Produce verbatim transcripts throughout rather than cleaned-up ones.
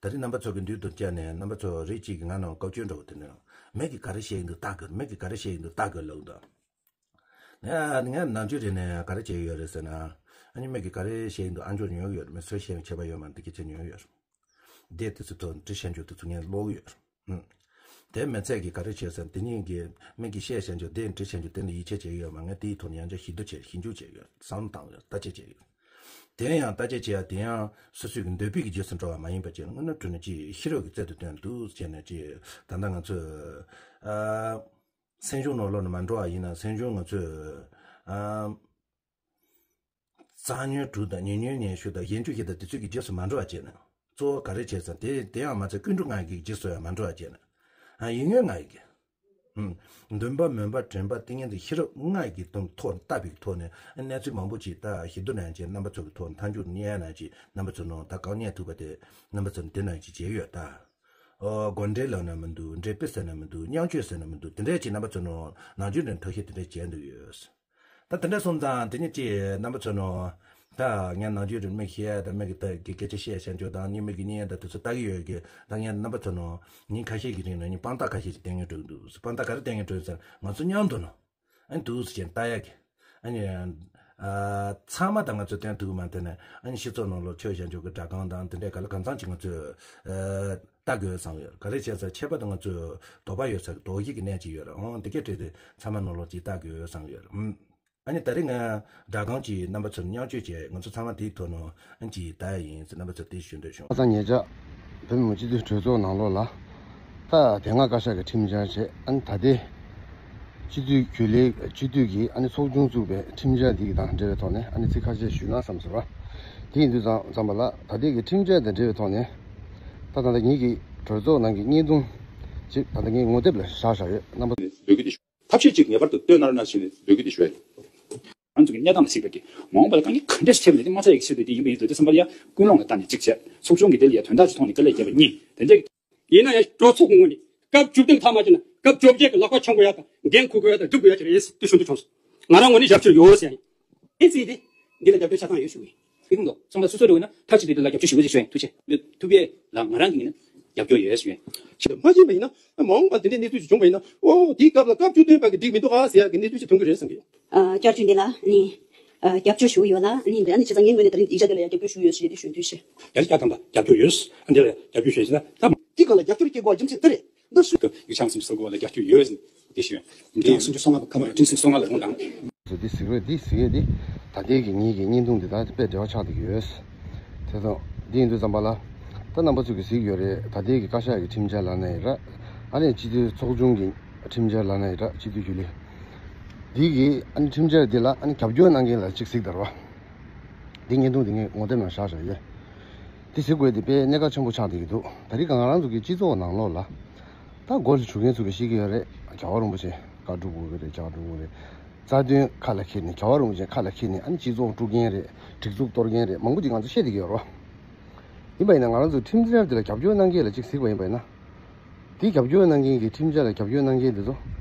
ད་རེས་རྣམ་པ་ཚོ་གི་མདུན་དུ་བཅར་ནས་རྣམ་པ་ཚོ་རེ་གཅིག་གིས་ང་ནང་བཀའ་བཀྱོན་འདྲ་བོ་དེ་འདྲ། མི་གིས་ག་རེ་བཤད་ཡིན་འདུག་ལྟ་དགོས། མི་གིས་ག་རེ་བཤད་ཡིན་འདུག་ལྟ་དགོས་ལབ་འདུག་ང་ང་ནམ་རྒྱུན་རེ་ནས་ག་རེ་བྱས་ཡོད་རེད་ཟེར་ན། ཨ་ནི་མི་གིས་ག་རེ་བཤད་ཡིན་འདུག་ཨ་འཇོག་ཉོ་གི་ཡོད་རེད། མི་སུ་བཤད་ཡང་ཁྱད་པར་ཡོད་མ་རེད། འདི་སྐད་ཆ་ཉོ་གི་ཡོད་རེད། དེབ་དེ་ཚོ་ཐོག་འབྲི་བྱ་འཇོག་དེ་ཚོ་ངས་ཀློག་གི་ཡོད་རེད། ཨུམ། དེ་མི་ཚད་ཀྱིས་ག་རེ་བྱས་ཟེར་ན། དེ་གཉིས་ཀྱིས་མི་གིས་བཤད་བྱ་འཇོག་དེ་འབྲི་བྱ་འཇོག་དེ་ལ་ཡིད་ཆེས་བྱེད་ཀྱི་ཡོད་མ་རེད། ངས་དེའི་ཐོག་ནས་ཡང་བསྐྱར་ཞིབ་ཏུ་བྱས། ཞིབ་འཇུག་བྱས་ཡོད། བསམ་བློ་བཏང་ཡོད། བརྟག་དཔྱད་བྱས་ཡོད། དེ་ཡང་བརྟག་དཔྱད་བྱེད་ཡ་དེ་ཡང་སོ་སོའི་གི་འདོད་པའི་གི་རྗེས་སུ་འགྲོ་བ་མ་ཡིན་པ་བྱས་ན། དངོས་གནས་དྲང་གནས་ཅིག་ཤེས་རབ་ཀྱི་རྩལ་དུ་བཏོན་འདུག་བྱས་ནས་ཅིག་ད་ལྟ་ང་ཚོས་ཨ་སེམས་བྱུང་ནང་ལོགས་ནས་མ་འགྲོ་བ་ཡིན་ན། སེམས་བྱུང་ང་ཚོས་ཨ་གཙང་ཉོན་དྲུག་དང་ཉེ་ཉོན་ཉེ་ཤོས་དང་གཞན་གྱི་ཤེས་དང་དེ་ཚོའི་གི་རྗེས་སུ་མ་འགྲོ་བ་བྱས་ན། གཙོ་བོ་ག་རེ་བྱས་ཟེར་ན། དེ་དེ་ཡང་མ་ཚད་ཀུན་འགྲོ་ལྔ་ཡི་གི་རྗེས་སུ་ཡང་མ་འགྲོ་བ་བྱས་ན། ཨ་ཡིད་ཉོན་ལྔ་ཡི་གི་ཨུམ། འདུན་པ་མོས་པ་དྲན་པ་ཏིང་ངེ་འཛིན་ཤེས་རབ་ལྔ་ཡི་གི་དོན་ཐོག་ནས་བལྟས་པའི་ཐོག་ནས། ཨ་གནས་ཚུལ་མང་པོ་ཅིག་ད་ཞིབ་ཏུ་ནས་ཅིག་རྣམ་པ་ཚོ་གི་ཐོག་མཐའ་མཇུག་ཏུ་སྙན་ན་ཅིག་རྣམ་པ་ཚོ་ནང་ད་གང་སྙན་ཐུབ་པ་དེ་རྣམ་པ་ཚོ་ནང་དེ་ནང་ཅིག་བྱས་ཡོད་ད། ཨོ་དགོངས་འགྲེལ་ལབ་ན་མི་འདུག་འགྲེལ་པ་ཟེར་ན་མི་འདུག་མཉམ་སྤྱོད་ཟེར་ན་མི་འདུག་དེ་འདྲས་ཅིག་རྣམ་པ་ཚོ་ནང་ནམ་རྒྱུན་ནས་ཐབས་ཤེས་དེ་འདྲས་བྱས་འདུག་ཡོད། ད་དེ་འདྲ་སོང་ཙང་དེ་ནས་ཅིག་རྣམ་པ་ཚོ་ནང་ད་ངས་ནམ་རྒྱུན་རེ་མི་ཤེས་ཡ་དང་མི་གི་ད་གི་སྐད་ཆ་བཤད་བྱ་འཇོག་དང་ནི་མི་གི་སྙན་དང་དེ་ཚོ་ལྟ་གི་ཡོད་གི། ད་ངས་རྣམ་པ་ཚོ་ནང་ཉིན་ཁ་ཤས་ཀྱི་རིང་ལ་ནི་དཔང་རྟགས་ཁ་ཤས་ཅིག་སྟོན་གི་འགྲོ་གི་འདུག་དཔང་རྟགས་ག་རེ་སྟོན་གི་འགྲོ་ཡོད་ཟེར་ན། ང་ཚོ་མཉམ་དུ་ནང་ཨ་ནི་འདུག་སེ་བྱས་ལྟ་ཡ་གི། ཨ་ནི་ཨ་ཚང་མ་ད་ང་ཚོས་སྟོན་ཐུབ་གི་མ་རེད་དེ། ཨ་ནི་སྤྱི་ཚོགས་ནང་ལོགས་ཆོས་བྱ་འཇོག་གི་སྒྲ་གང་དང་དེ་འདྲས་ག་ལ་གང་འཚམ་ཅིག་ང་ཚོས་ཨ་ལྟ་དགོས་བསམ་ཡོད། ག་རེ་བྱས་ཟེར་ན་ཁྱད་པར་དུ་ང་ཚོས་དོགས་པ་ཡོད་ས་གི་དོགས་གཞི་གི་གནས་ཅིག་ཡོད་རེད། འོང་དེ་གས་བྲིས་ཏེ་ཚང་མ་ནང་ལོགས་ཅིག་ལྟ་དགོས་བསམ་ཡོད་རེད། ཨུམ། ཨ་ནི་ད་རེས་ང་སྒྲ་གང་ཅིག་རྣམ་པ་ཚོར་མཉམ་སྤྱོད་བྱས། ང་ཚོ་ཚང་མ་དེའི་ཐོག་ནང་ཨ་ཅིག་ལྟ་ཡ་ཡིན་ཟེར་རྣམ་པ་ཚོར་དེ་ཞུ་འདོད་བྱུང་། ཁ་སང་ཉེ་ཆར་བོད་མི་མང་སྤྱི་འཐུས་གྲོས་ཚོགས་ནང་ལོགས་ལ་ད་དེ་སྔ་བཀའ་ཤག་གི་ཁྲིམས་འཆར་བྱས། ཨ་ནི་ད་ལྟའི་སྤྱི་འཐུས་རྒྱུན་ལས་སྤྱི་འཐུས་ཀྱིས་ཨ་ནི་ཚོགས་ཆུང་བཙུགས་པའི་ཁྲིམས་འཆར་འདི་གི་དང་འབྲེལ་བའི་ཐོག་ནས་ཨ་ནི་ཚིག་ཁ་ཤས་ཞུས་ན་བསམ་སོང་བ། དེ་ཡིན་དུས་ཙམ་ཙམ་པ་ལ་ད་ལྟའི་གི་ཁྲིམས་འཆར་དང་འབྲེལ་བའི་ཐོག་ནས་ད་ད་ལྟ་ངེད་ཀྱི་གྲོས་ཚོགས་ནང་གི་བརྙན་ཐུང་ཅིག་ད་ལྟ་ངའི་ངོ་དེབ་ལ་བཞག་བཞག་ཡོད། རྣམ་པ་འབོད་སྐུལ་དེ་ཞུ། ཐབས་ཤེས་ཅིག་ངེས་པར་དུ་བཏོན་གནང་རོགས་གནང་ཞེས་ནས་འབོད་སྐུལ་དེ་ཞུ་ཡ་ཡིན། ང་ཚོ་གི་གནས་སྟངས་ལ་གཟིགས་པའི་གི་མ་འོངས་པ་ལ་དཀའ་ངལ་ག་འདྲས་འཕྲད་པ་ལས་དེ་མ་ཚད་ཡག་ཤོས་དེ་དེ་ཡིན་པ་ཡིན་ཟེར་དུས་ཙམ་པ་ལ་ཡ་ཀུན་སློང་ལ་བལྟས་ནས་གཅིག་བྱས། ཚོགས་ཆུང་གི་དེ་ལ་ཡ་དོན་དག་ཅིག་མཐོང་ནས་དཀའ་ལས་བརྒྱབ་པ་གཉིས། དེ་འདྲས། ཡིན་ན་ཡང་གྲོས་ཚོགས་ཀྱི་ངོས་ནས་སྐབས་བཅུ་བདུན་ཐ་མ་བྱས་ན་སྐབས་བཅོ་བརྒྱད་ཀྱི་ལག་པ་འཆང་དགོས་ཡ་དང་འགན་འཁུར་དགོས་ཡ་དང་སྒྲུབ་དགོས་ཡ་ཅིག་རེད་ཟེར་དུས་ཞུ་འདོད་བྱུང་སོང་། ང་རང་ངོས་ནས་རྒྱབ་སྐྱོར་ཡོད་ཟེར་ཡ་ཡིན། ཨེ་ཙི་དེ། འདི་ལ་རྒྱབ་སྐྱོར་ཆ་ཚང་ཡོད་ཞུ་གི་ཡིན། ཁྱེད་ཀྱི་མདོག་ཚང་མ་སོ་སོ་རེ་འོས་ན་ཐབས་ཤེས་དེ་དུས་ལ་རྒྱབ་སྐྱོར་ཞུ་གི་ཞུ་ཡ་ཡིན། ཐུགས་རྗེ་ཆེ། ཐུབ་པའི་ལ་ང་རང་གི་ངོས་ནས་རྒྱབ་སྐྱོར་ཡོད་ཞུ་ཡ་ཡིན། ཞེས་མ་ཤེས་པ་ཡིན་ན། མ་འོངས་པར་དེ་འདྲའི་གནས་ཚུལ་ཞིག་བྱུང་བ་ཡིན་ན། ཨོ་དེའི་སྐབས་ལ་སྐབས་བཅུ་བདུན་པ་གི་འགྲིག་མི་འདུག་ཨ་ཟེར་ཡ་གི་གནས་ཚུལ་ཞིག་ཐོན་གི་རེད་བསམ་གི་ཡོད། ཨ་བསྐྱར་བཅོས་འདི་ལ་ནི་ཨ་རྒྱབ་སྐྱོར་ཞུ་གི་ཡོད་ལ། ནི་འདི་ཨ་ནི་བྱས་ཙང་ངའི་ངོས་ནས་ད་རིང་ཡིག་ཆ་འདི་ལ་ཡང་རྒྱབ་སྐྱོར་ཞུ་གི་ཡོད་ཞེས་དེ་ཞུ་འདོད་ཞེས། ཡ་ལ་བསྐྱར་དང་རྒྱབ་སྐྱོར་ཡོད། འདི་ལ་ཡང་རྒྱབ་སྐྱོར་ཞུ་ཡིན་ན་ད། འདི་སྒང་ལ་རྒྱབ་སྐྱོར་སྐྱེ་དགོས་རྒྱུ་མཚན་འདི་རེད། འདི་ཞུ། ཡིག་ཆ་ཚང་མ་གསལ་པོ་ལ་རྒྱབ་སྐྱོར་ཡོད་ཟེར་འདི་ཞུ། འདི་ཡང་སུམ་ཅུ་སོ་ལྔ་པ་ཁ་མ་ཁྲིམས་སྲིད་སོ་ལྔ་ལ་ཡོང་དང་། འདི་ཟེར་བས་འདི་ཟེར་བས་འདི་ད་ལྟའི་གི་ངེད་ཀྱི་བརྙན་ཐུང་འདི་དང་དཔེ་འབྲེལ་བ་ཆགས་བསྡད་ཀྱི་ཡོད། དེ་དང་འདི་ཡིན་དུས་ཙམ་པ་ལ་ད་རྣམ་པ་ཚོ་གི་གཟིགས་ཡོད་རེད། ད་ལྟའི་གི་བཀའ་ཤག་གི་ཁྲིམས་འཆར་ལབ་ན་ཡིན་ར། ཨ་ནི་སྤྱི་འཐུས་ཚོགས་ཆུང་གི་ཁྲིམས་འཆར་ལབ་ན་ཡིན་ར། སྤྱི་འཐུས་རྒྱུན་ལས་འདི་གི་ཨ་ནི་ཁྲིམས་འཆར་འདི་ལ་ཨ་ནི་རྒྱབ་སྐྱོར་གནང་མཁན་ལ་གཅིག་གཟིགས་དར་བ། འདི་བརྙན་ཐུང་འདི་ངས་ངོ་དེབ་ནང་བཞག་བཞག་ཡོད། འདི་གཟིགས་དགོས་འདི་དཔེ་གནད་འགག་ཆེན་པོ་ཆགས་བསྡད་ཀྱི་འདུག་ད་རེས་ང་རང་ཚོ་གི་སྤྱི་ཚོགས་ནང་ལོགས་ལ། ད་སྒོ་ལ་ཞུགས་མཁན་ཚོ་གིས་ཤེས་ཀྱི་ཡོད་རེད། རྒྱལ་བ་རིན་པོ་ཆེ་བཀའ་སྒྲུབ་དགོས་ཀྱི་རེད། བཀའ་སྒྲུབ་དགོས་རེད། རྩ་དོན་ཁ་ལ་འཁྱེར་ནས། རྒྱལ་བ་རིན་པོ་ཆེ་ཁ་ལ་འཁྱེར་ནས་ཨ་ནི་སྤྱི་ཚོགས་དཀྲུག་མཁན་རེད། སྒྲིག་འཛུགས་གཏོར་མཁན་རེད། མང་པོ་ཅིག་ང་ཚོ་བཤད་བསྡད་ཀྱི་ཡོད་རེད་བ། ཡིན་པ་ཡིན་ན་ང་རང་ཚོ་ཁྲིམས་འཆར་འདི་ལ་རྒྱབ་སྐྱོར་གནང་མཁན་ལ་གཅིག་གཟིགས་པ་ཡིན་པ་ཡིན་ན། འདི་རྒྱབ་སྐྱོར་གནང་མཁན་གྱི་ཁྲིམས་འཆར་ལ་རྒྱབ་སྐྱོར་གནང་མཁན་འདི་ཚོ་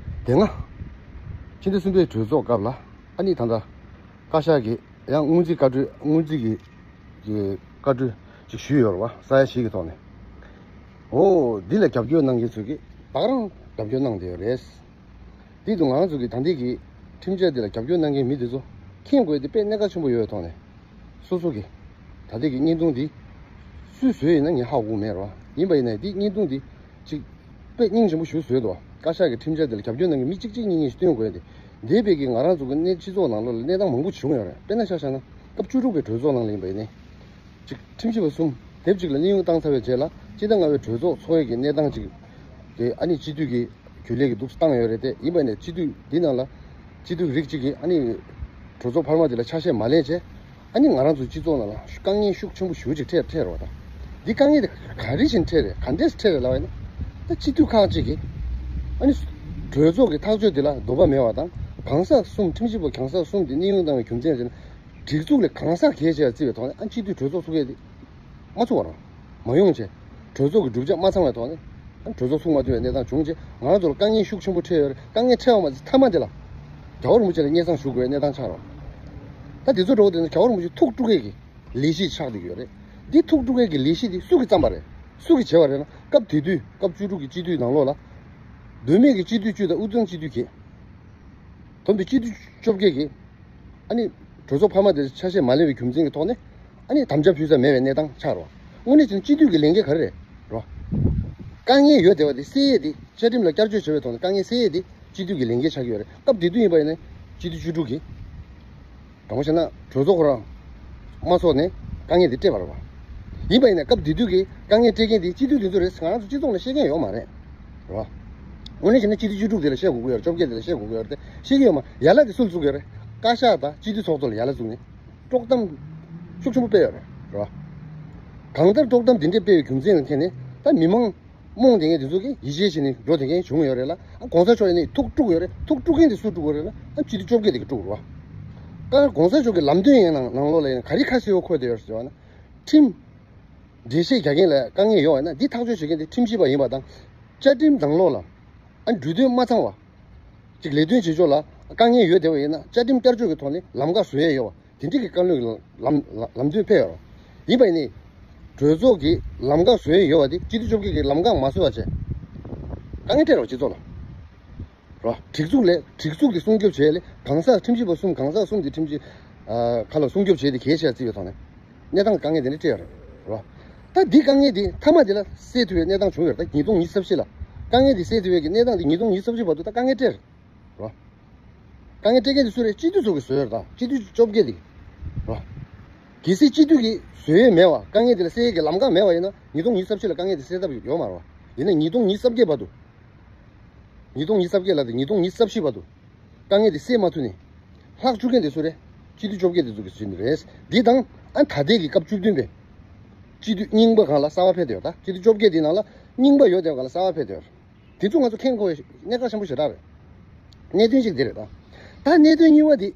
དེ་སྔ་ཕྱི་ཟླ་གསུམ་པའི་གྲོས་ཚོགས་སྐབས་ལ་ཨ་ནི་ད་ལྟ་བཀའ་ཤག་གིས་ཡང་སྔོན་རྩིས་བཀའ་འཁྲོལ་སྔོན་རྩིས་ཀྱི་ཀྱི་བཀའ་འཁྲོལ་ཅིག་ཞུས་ཡོད་རེད་བ། ས་ཡ་བཞི་གི་ཐོག་ནས། འོ་འདི་ལ་རྒྱབ་སྐྱོར་གནང་མཁན་ཚོས་ཀྱིས་ད་ག་རང་རྒྱབ་སྐྱོར་གནང་བསྡད་ཡོད་རེད། འདི་དུ་ང་རང་ཚོ་གི་ད་ལྟའི་གི་ཁྲིམས་འཆར་འདི་ལ་རྒྱབ་སྐྱོར་གནང་མཁན་མི་འདི་ཚོ་མཁྱེན་དགོས་འདི་དཔེ་གནད་འགག་ཆེན་པོ་ཡོད་པའི་ཐོག་ནས། སོ་སོ་གི་ད་ལྟའི་གི་བརྙན་ཐུང་འདི་སུས་བཟོས་ཡིན་ན་ངས་ཧ་གོ་མེད་རེད་བ། ཡིན་པ་ཡིན་ནའི་འདི་བརྙན་ཐུང་འདི་ཅིག་དཔེ་སྙིང་རྗེ་པོ་ཞིག་བཟོས་འདུག་བཀའ་ཤག་གི་ཁྲིམས་འཆར་འདི་ལ་རྒྱབ་སྐྱོར་གནང་མཁན་མི་གཅིག་གཅིག་གཉིས་གཉིས་ཤིག་སྟོན་དགོས་ཏེ། འདས་པའི་གི་ང་རང་ཚོ་གི་གནས་སྤྱི་ཚོགས་ནང་ལོགས་ལ་གནས་སྟངས་མང་པོ་བྱུང་ཡོད་རེད། དཔེར་ན་ཆ་བཞག་ན་སྐབས་བཅུ་དྲུག་པའི་གྲོས་ཚོགས་ནང་ལ་ཡིན་པ་ཡིན་ནའི། ཅིག་ཁྲིམས་ཞིབ་པ་གསུམ་དེབ་ཅིག་ལ་གནས་དབྱུང་བཏང་ཚར་བའི་རྗེས་ལ་སྤྱི་ཟླ་ལྔ་པའི་གྲོས་ཚོགས་འཚོགས་ཡས་ཀྱི་གནས་སྟངས་ཅིག་གི་ཨ་ནི་སྤྱི་འཐུས་ཀྱི་རྒྱུན་ལས་ཀྱི་འདུག་བཏང་ཡོད་རེད་དེ། ཡིན་པ་ནས་སྤྱི་འཐུས་འདི་ནང་ལ་སྤྱི་འཐུས་རིགས་གཅིག་གིས་ཨ་ནི་གྲོས་ཚོགས་འཕར་མ་འདི་ལ་ཆ་ཤས་མ་ལེན་བྱས། ཨ་ནི་ང་རང་ཚོའི་སྤྱི་ཚོགས་ནང་ལ་དཀའ་ངལ་ཤུགས་ཆེན་པོ་ཞེ་པོ་ཅིག་འཕྲད་འཕྲད་རེད་བ། ད་འདི་དཀའ་ངལ་དེ་ག་རེ་བཞིན་འཕྲད་རེད། ག་འདྲས་འཕྲད་རེད་ལབ་པ་ཡིན་ན། ད་སྤྱི་འཐུས་ཁག་ཅིག་གིས་ཨ་ནི་གྲོས་ཚོགས་ཀྱི་ཐག་གཅོད་འདི་ལ་འདོད་པ་མེད་པ་དང་། གང་ཟག་གསུམ་ཁྲིམས་ཞིབ་པ་གང་ཟག་གསུམ་དེ་གནས་དབྱུང་བཏང་བའི་རྒྱུ་མཚན་ཟེར་ན། སྒྲིག་འཛུགས་ལས་གང་ཟག་གལ་ཆེ་བར་བརྩི་བའི་ཐོག་ནས་ཨ་སྤྱི་འཐུས་གྲོས་ཚོགས་ཚུགས་ཡས་དེ་མ་ཚུགས་པ་རང་མ་ཡོང་བྱས། གྲོས་ཚོགས་ཀྱི་གྲུབ་ཆ་མ་ཚང་བའི་ཐོག་ནས་ཨ་གྲོས་ཚོགས་ཚུགས་མ་ཐུབ་པའི་གནས་སྟངས་བྱུང་བྱས། ང་རང་ཚོ་ལ་དཀའ་ངལ་ཤུགས་ཆེན་པོ་འཕྲད་ཡོད་རེད། དཀའ་ངལ་འཕྲད་པ་མ་ཚད་མཐའ་མ་དེ་ལ་རྒྱལ་བ་རིན་པོ་ཆེ་ལ་སྙན་སེང་ཞུ་དགོས་པའི་གནས་སྟངས་ཆགས་རོགས། ད་དེ་ཚོ་འགྲོ་བ་དེ་ཚོ་རྒྱལ་བ་རིན་པོ་ཆེ་ཐུགས་དཀྲུག་མཁན་གྱི་ལས་གཞི་ཆགས་བསྡད་ཀྱི་ཡོད་རེད། འདི་ཐུགས་དཀྲུག་མཁན་གྱི་ལས་གཞི་འདི་སུ་གིས་བརྩམས་པ་རེད། སུ་གིས་བྱས་པ་རེད་ན། སྐབས་དེ་དུས་སྐབས་བཅུ་དྲུག་གི་སྤྱི་འཐུས་ནང་ལོགས་ལ། མདོ་སྨད་ཀྱི་སྤྱི་འཐུས་བཅུ་དང་དབུས་གཙང་སྤྱི་འཐུས་བརྒྱད། བསྡོམས་པའི་སྤྱི་འཐུས་བཅོ་བརྒྱད་ཀྱིས། ཨ་ནི་གྲོས་ཚོགས་འཕར་མ་དེ་ཆ་ཤས་མ་ལེན་པའི་རྒྱུ་མཚན་གྱི་ཐོག་ནས། ཨ་ནི་དམ་བཅའ་ཕུལ་ས་མེད་པའི་གནས་སྟངས་ཆགས་རེད་བ། དངོས་གནས་བྱས་ན་སྤྱི་འཐུས་ཀྱི་ལས་འགན་ག་རེ་རེད་རོ། དཀའ་ངལ་ཡོད་བསྡད་པ་དེ་སེལ་ཡས་དེ། བཅའ་ཁྲིམས་ལ་བསྐྱར་བཅོས་བྱས་པའི་ཐོག་ནས་དཀའ་ངལ་སེལ་ཡས་དེ་སྤྱི་འཐུས་ཀྱི་ལས་འགན་ཆགས་ཀྱི་ཡོད་རེད། སྐབས་དེ་དུས་ཡིན་པ་ཡིན་ན་སྤྱི་འཐུས་བཅུ་དྲུག་གིས། དྲང་པོ་བཤད་ན་གྲོས་ཚོགས་ཁོ་རང་མ་ཚོགས་ནས་དཀའ་ངལ་དེ་སྤྲད་པ་རེད་བ། ཡིན་པ་ཡིན་ན་སྐབས་དེ་དུས་ཀྱི་དཀའ་ངལ་སྤྲད་མཁན་དེ་སྤྱི་འཐུས་དེ་ཚོ་རེད། ང་རང་ཚོ་སྤྱི་ཚོགས་ལ་བཤད་མཁན་ཡོད་མ་རེད། རེད་བ། དངོས་གནས་བྱས་ན་སྤྱི་འཐུས་བཅུ་དྲུག་དེ་ལ་བཤད་དགོས་ཀྱི་ཡོད་རེད། བཅོ་བརྒྱད་དེ་ལ་བཤད་དགོས་ཀྱི་ཡོད་རེད་དེ་བཤད་ཀྱི་ཡོད་མ། ཡ་ལ་དེ་སུ་ལ་བཙུགས་ཡོད་རེད། བཀའ་ཤག་དང་སྤྱི་འཐུས་ཚོགས་གཙོ་ལ་ཡ་ལ་བཙུགས་ནས་དཀྲོག་གཏམ་ཤུགས་ཆེན་པོ་སྤེལ་ཡོད་རེད། རེད་བ། གང་ལྟར་དཀྲོག་གཏམ་འདི་འདྲས་སྤེལ་བའི་རྒྱུ་མཚན་ལ་བརྟེན་ནས་ད་མི་མང་རྨོངས་བསྡད་མཁན་དེ་ཚོ་གིས་ཡིད་ཆེས་བྱས་ནས་འགྲོ་བསྡད་མཁན་བྱུང་ཡོད་རེད་ལ། ཨ་གོང་ས་མཆོག་ཡིན་ནའི་ཐུགས་དཀྲུགས་ཡོད་རེད། ཐུགས་དཀྲུགས་མཁན་དེ་སུ་དཀྲུགས་ཡོད་རེད་ལ། ཨ་སྤྱི་འཐུས་བཅོ་བརྒྱད་དེ་གིས་དཀྲུགས་རེད་བ། ཨ་གོང་ས་མཆོག་གི་ལམ་སྟོན་ཡིན་ནང་ནང་ལོགས་ལ་ཡིན་ན་ག་རེ་ཁ་གསལ་པོ་འཁོད་བསྡད་ཡོད་ཟེར་བ་ན། ཁྲིམས་འགྲེལ་བཤད་རྒྱག་མཁན་ལ་དཀའ་ངལ་ཡོད་པ་ཡིན་ན་འདི་ཐག་གཅོད་བྱེད་མཁན་དེ་ཁྲིམས་ཞིབ་པ་ཡིན་པ་དང་། བཅའ་ཁྲིམས་ནང་ལོགས་ལ་ཨ་འབྲུ་དོན་མ་ཚང་བ་ཅིག་ལས་དོན་བྱེད་ཕྱོགས་ལ་དཀའ་ངལ་ཡོད་བསྡད་པ་ཡིན་ན་བཅའ་ཁྲིམས་བསྐྱར་བཅོས་ཀྱི་ཐོག་ནས་ལམ་ཁ་བཟོ་ཡས་ཡོད་པ། དེ་འདྲའི་གི་བཀའ་བློན་གྱི་ལམ་ལམ་ལམ་སྟོན་ཕེབས་ཡོད་རེད། ཡིན་པ་ཡིན་ནའི་གྲོས་ཚོགས་ཀྱི་ལམ་ཁ་བཟོ་ཡས་ཡོད་པ་དེ་སྤྱི་འཐུས་བཅོ་བརྒྱད་ཀྱིས་ལམ་ཁ་མ་བཟོས་པ་བྱས་དཀའ་ངལ་སྤྲད་རེད་བ་སྤྱི་ཚོགས་ལ། རོ། སྒྲིག་འཛུགས་ལས་སྒྲིག་འཛུགས་དེ་སྲུང་སྐྱོབ་བྱས་ལས་གང་ཟག་ཁྲིམས་ཞིབ་པ་གསུམ་གང་ཟག་གསུམ་དེ་ཁྲིམས་ཞིབ་ཨ་ཁ་ལ་སྲུང་སྐྱོབ་བྱས་ཏེ་གལ་ཆེ་བརྩི་བའི་ཐོག་ནས་གནས་སྟངས་དཀའ་ངལ་དེ་འདྲ་སྤྲད་ཡོད་རེད། རོ། ད་འདི་དཀའ་ངལ་དེ་མཐའ་མ་དེ་ལ་སེལ་ཐུབ་པའི་གནས་སྟངས་བྱུང་ཡོད་རེད། ད་ཉིས་སྟོང་ཉི་ཤུ་རྩ་བཞི་ལ་དཀའ་ངལ་དེ་སེལ་ཐུབ་པའི་གི་གནས་སྟངས་དེ་ཉིས་སྟོང་ཉི་ཤུ་རྩ་བཞི་བར་དུ་ད་དཀའ་ངལ་སྤྲད་རེད། རོ། དཀའ་ངལ་སྤྲད་མཁན་དེ་སུ་རེད། སྤྱི་འཐུས་ཚོ་གིས་བཟོས་ཡོད་རེད། ད་སྤྱི་འཐུས་བཅོ་བརྒྱད་དེ། རོ། གལ་སྲིད་སྤྱི་འཐུས་ཀྱིས་བཟོས་ཡས་མེད་པ་དཀའ་ངལ་དེ་ལ་སེལ་ཡས་ཀྱི་ལམ་ཁ་མེད་པ་ཡིན་ན་ཉིས་སྟོང་ཉི་ཤུ་རྩ་བཞི་ལ་དཀའ་ངལ་དེ་སེལ་ཐབས་ཡོད་མ་རེད་བ། ཡིན་ན་ཉིས་སྟོང་ཉི་ཤུ་རྩ་བརྒྱད་བར་དུ། ཉིས་སྟོང་ཉི་ཤུ་རྩ་བརྒྱད་ལ་དེ་ཉིས་སྟོང་ཉི་ཤུ་རྩ་བཞི་བར་དུ། དཀའ་ངལ་དེ་སེལ་མ་ཐུབ་ནས། ལྷག་བཅུག་མཁན་དེ་སུ་རེད། སྤྱི་འཐུས་བཅོ་བརྒྱད་དེ་ཚོ་གིས་བཟོས་ནི་རེད། འདི་དང་ཨ་ད་ལྟའི་གི་སྐབས་བཅུ་བདུན་པའི་སྤྱི་འཐུས་རྙིང་པ་སྒང་ལ་གསར་པ་ཕེབས་བསྡད་ཡོད། ད་སྤྱི་འཐུས་བཅོ་བརྒྱད་དེ་ནང་ལ་རྙིང་པ་ཡོད་བསྡད་པ་སྒང་ལ་གསར་པ་ཕེབས་བསྡད་ཡོད། དེ་ཚོ་ང་ཚོ་མཁྱེན་དགོས་པའི་གནད་འགག་ཆེན་པོ་ཞེ་དྲག་རེད། གནད་དོན་གཅིག་འདི་རེད་ད། ད་གནད་དོན་གཉིས་པ་འདི།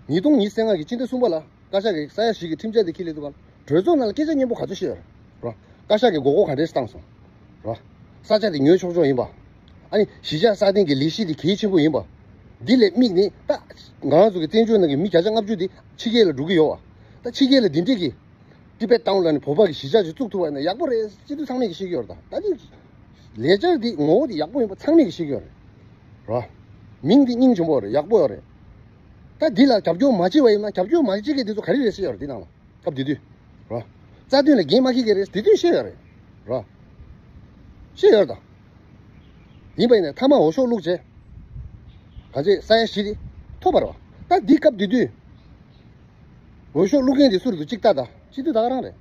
ཉིས་སྟོང་ཉི་ཤུ་རྩ་ལྔ་གི་སྤྱི་ཟླ་གསུམ་པ་ལ་བཀའ་ཤག་གིས་ས་ཡ་བཞི་གི་ཁྲིམས་འཆར་དེ་འཁྱེར་སླེབས་དུས་སྒང་གྲོས་ཚོགས་ནང་ལ་སྐད་ཆ་སྙན་པོ་ག་ཚོད་བཤད་ཡོད་རེད། བཀའ་ཤག་གིས་མགོ་སྐོར་ག་འདྲས་བཏང་སོང་། རོ། ས་ཆ་དེ་ཉོ་ཆོག་ཆོག་ཡིན་པ། ཨ་ནི་གཞིས་ཆགས་སྲ་བརྟན་གྱི་ལས་གཞི་དེ་གལ་ཆེན་པོ་ཡིན་པ། འདི་ལ་དམིགས་ནས་ད་ང་རང་ཚོ་གི་བཙན་བྱོལ་ནང་གི་མི་བརྒྱ་ཆ་ལྔ་བཅུ་དེ་ཕྱི་རྒྱལ་ལ་འགྲོ་གི་ཡོད་པ། ད་ཕྱི་རྒྱལ་ལ་འདི་འདྲས་ཀྱི་ཊི་བེཊ་ཊའུན་ལ་ནི་བོད་པ་གི་གཞིས་ཆགས་ཅིག་བཙུགས་ཐུབ་པ་ཡིན་ན་ཡག་པོ་རེད། སྤྱི་འཐུས་ཚང་མས་ཀྱི་བཤད་ཀྱི་ཡོད་རེད། ད་ད་འདི་ལས་འཆར་འདི་ངོ་བོ་འདི་ཡག་པོ་ཡིན་པ་ཚང་མས་ཀྱི་བཤད་ཀྱི་ཡོད་རེད། རོ། མིང་འདི་སྙིང་རྗེ་པོ་རེད། ཡག་པོ་ཡོད་རེད། ད་འདི་ལ་རྒྱབ་སྐྱོར་མ་བྱེད་པ་ཡིན་ན་རྒྱབ་སྐྱོར་མ་བྱེད་མཁན་དེ་ཚོ་ག་རེ་རེད་བཤད་ཡོད་རེད་འདི་ནང་ལ། སྐབས་དེ་དུས། རོ། རྩ་དོན་ལ་འགན་མ་འཁྱེར་མཁན་རེད་དེ་དུས་བཤད་ཡོད་རེད། རོ། བཤད་ཡོད་རེད་ད། ཡིན་པ་ཡིན་ན་མཐའ་མ་འོས་ཤོག་བླུགས་རྗེས། ག་ཚོད་ས་ཡ་བཞི་དེ་ཐོབ་པ་རེད་བ། ད་འདི་སྐབས་དེ་དུས། འོས་ཤོག་བླུགས་མཁན་དེ་སུ་རེད་འདུག་གཅིག་ལྟ་ད། སྤྱི་འཐུས་ད་ག་རང་རེད།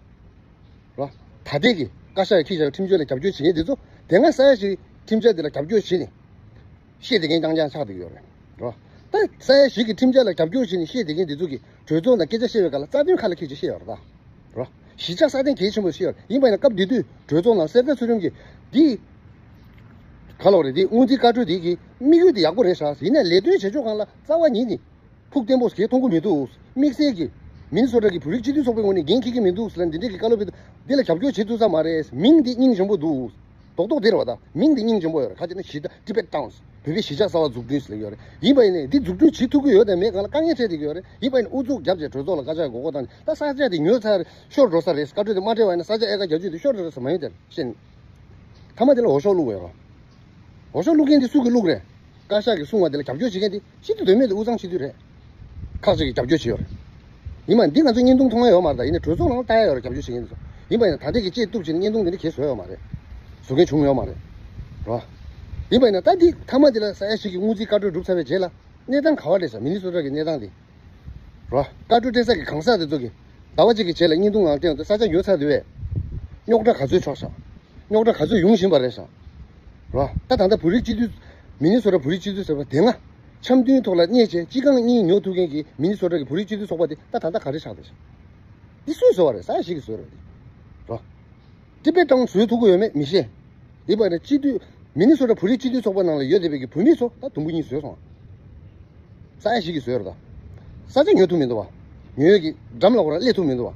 རོ། ད་ལྟའི་གི་བཀའ་ཤག་གིས་ཁྲིམས་འཆར་ལ་རྒྱབ་སྐྱོར་བྱེད་མཁན་དེ་ཚོ་དེ་སྔ་ས་ཡ་བཞི་ཁྲིམས་འཆར་དེ་ལ་རྒྱབ་སྐྱོར་བྱེད་ནས་བཤད་བསྡད་མཁན་རྐྱང་རྐྱང་ཆགས་བསྡད་ཀྱི་ཡོད་རེད། རོ། ད་ས་ཡ་བཞི་གི་ཁྲིམས་འཆར་ལ་རྒྱབ་སྐྱོར་བྱེད་ནས་བཤད་བསྡད་མཁན་དེ་ཚོ་གིས་གྲོས་ཚོགས་ནང་སྐད་ཆ་བཤད་པའི་སྐབས་ལ་རྩ་དོན་ཁ་ལ་འཁྱེར་བྱས་བཤད་ཡོད་རེད་ད། རོ། གཞིས་ཆགས་སྲ་བརྟན་གལ་ཆེན་པོ་བཤད་ཡོད་རེད། ཡིན་པ་ཡིན་ན་སྐབས་དེ་དུས་གྲོས་ཚོགས་ནང་གསེར་རྟ་ཚུལ་ཁྲིམས་ཀྱིས་འདི་ག་ལབ་རེད། འདི་སྔོན་རྩིས་བཀའ་འཁྲོལ་འདི་གི་དམིགས་ཡུལ་དེ་ཡག་པོ་རེད་ཤག་ཡིན་ནའི་ལས་དོན་བྱེད་ཕྱོགས་སྒང་ལ་རྩ་བ་ཉིད་ནས། ཕུགས་བརྟན་པོ་གས་མཐོང་གི་མི་འདུག་དམིགས་བསལ་གྱིས་མི་ནི་སོ་ཊ་གི་བོད་རིགས་སྤྱི་མཐུན་ཚོགས་པའི་ངོས་ནས་འགན་འཁྱེར་གྱི་མི་འདུག་ཟེར་ལ་འདི་འདྲས་ཀྱི་བཀའ་སློབ་ཕེབས་འདུག་འདི་ལ་རྒྱབ་སྐྱོར་བྱེད་ཐུབ་ས་མ་རེད། མིང་འདི་སྙིང་རྗེ་པོ་འདུག་རྡོག་རྡོག་འདི་རེད་བ། ད་མིང་འདི་སྙིང་རྗེ་པོ་ཡོད་རེད། ཁ་ཅིག་ནི་གཞིས་ཆགས་ཊི་བེཊ་ཊའུན་བོད་པའི་གཞིས་ཆགས་གསར་པ་འཛུགས་སྐྲུན་ཟེར་ལ་ཡོད་རེད། ཡིན་པ་ཡིན་ནའི་འདི་འཛུགས་སྐྲུན་བྱེད་ཐུབ་ཀྱི་ཡོད་དམ་མེད་སྒང་ལ་དཀའ་ངལ་འཕྲད་བསྡད་ཀྱི་ཡོད་རེད། ཡིན་པ་ཡིན་ནའི་ཨུ་ཚུགས་བརྒྱབ་བྱས་གྲོས་ཚོགས་ལ་བཀའ་ཤག་མགོ་སྐོར་བཏང་ནས་ད་ས་ཆ་དེ་ཉོས་ཚར་ཤོར་འགྲོ་ས་རེད། བཀའ་འཁྲོལ་དེ་མ་སྤྲད་པ་ཡིན་ན་ས་ཆ་ཨེ་ཀར་བརྒྱད་ཅུ་དེ་ཤོར་འགྲོ་ས་མ་ཡིན་དེ་ཤེས་ནས། མཐའ་མ་དེ་ལ་འོས་ཤོག་བླུགས་པ་ཡིན་རོ། འོས་ཤོག་བླུགས་མཁན་དེ་སུ་གིས་བླུགས་རེད། བཀའ་ཤག་གིས་གསུངས་པ་དེ་ལ་རྒྱབ་སྐྱོར་བྱེད་མཁན་དེ་སྤྱི་འཐུས་དོན་མེད་དེ་དབུས་གཙང་སྤྱི་འཐུས་རེད། ཁག་ཅིག་གིས་རྒྱབ་སྐྱོར་བྱས་ཡོད་རེད། ཡིན་མ་འདི་ང་ཚོ་བརྙན་ཐུང་མཐོང་ཡ་ཡོད་མ་རེད། ད་ཡིན་ནའི་གྲོས་ཚོགས་ནང་ལ་ལྟ་ཡ་ཡོད་རེད། རྒྱབ་སྐྱོར་བྱེད་མཁན་དེ་ཚོ། ཡིན་པ་ཡིན་ན་ད་ལྟའི་གི་དཔྱད་གཏུབ་བྱས་ནས་བརྙན་ཐུང་དེ་འདྲ་གས་བཟོ་ཡོད་མ་རེད། བཟོ་མཁན་བྱུང་ཡོད་མ་རེད། རོ། ཡིན་པ་ཡིན་ན་ད་འདི་མཐའ་མ་དེ་ལ་ས་ཡ་བཞི་གི་སྔོན་རྩིས་བཀའ་འཁྲོལ་གྲུབ་ཚར་བའི་རྗེས་ལ་གནས་སྟངས་ག་བ་རེད་ཟེར། མི་ནི་སོ་ཊ་གི་གནས་སྟངས་དེ། རོ། བཀའ་འཁྲོལ་སྤྲད་ས་གི་གང་ཟག་དེ་ཚོ་གིས་ཟླ་བ་གཅིག་གི་རྗེས་ལ་བརྙན་ཐུང་ནང་བསྟན་འདུག་ས་ཆ་ཉོས་ཚར་འདུག་བས། རྙོག་དྲ་ག་ཚོད་ཆགས་ཤག་རྙོག་དྲ་ག་ཚོད་ཡོང་བཞིན་པ་རེད་ཤག་རོ། ད་ད་ལྟ་བོད་རིགས་སྤྱི་འཐུས། མི་ནི་སོ་ཊ་བོད་རིགས་སྤྱི་འཐུས་ཚོགས་པ་དེ་སྔ་འཆམ་མཐུན་ཐོག་ལ་གནས་བྱས་སྤྱི་ཁང་གཉིས་ཉོ་ཐུབ་མཁན་གྱི་མི་ནི་སོ་ཊ་གི་བོད་རིགས་སྤྱི་འཐུས་ཚོགས་པ་དེ་ད་ད་ལྟ་ག་རེ་ཆགས་བསྡད་ཤག་འདི་སུས་བཟོས་པ་རེད། ས་ཡ་བཞི་གིས་བཟོས་རེད། རོ། ཊི་བེཊ་ཊའུན་བཟོས་ཐུབ་ཀྱི་ཡོད་མེད་མི་ཤེས། ཡིན་པ་ནི་སྤྱི་འཐུས། མི་ནི་སོ་ཊ་བོད་རིགས་སྤྱི་འཐུས་ཚོགས་པ་ནང་ལ་ཡོད་བསྡད་པའི་གི་བོད་མི་ཚོ་ད་དུམ་བུ་གཉིས་བཟོས་སོང་། ས་ཡ་བཞི་གིས་བཟོས་རེད་ད། ས་ཆ་ཉོ་ཐུབ་མི་འདུག་བ། ཉོ་ཡས་ཀྱི་འགྲམ་ལ་ཁོ་རང་སླེབས་ཐུབ་མི་འདུག་བ།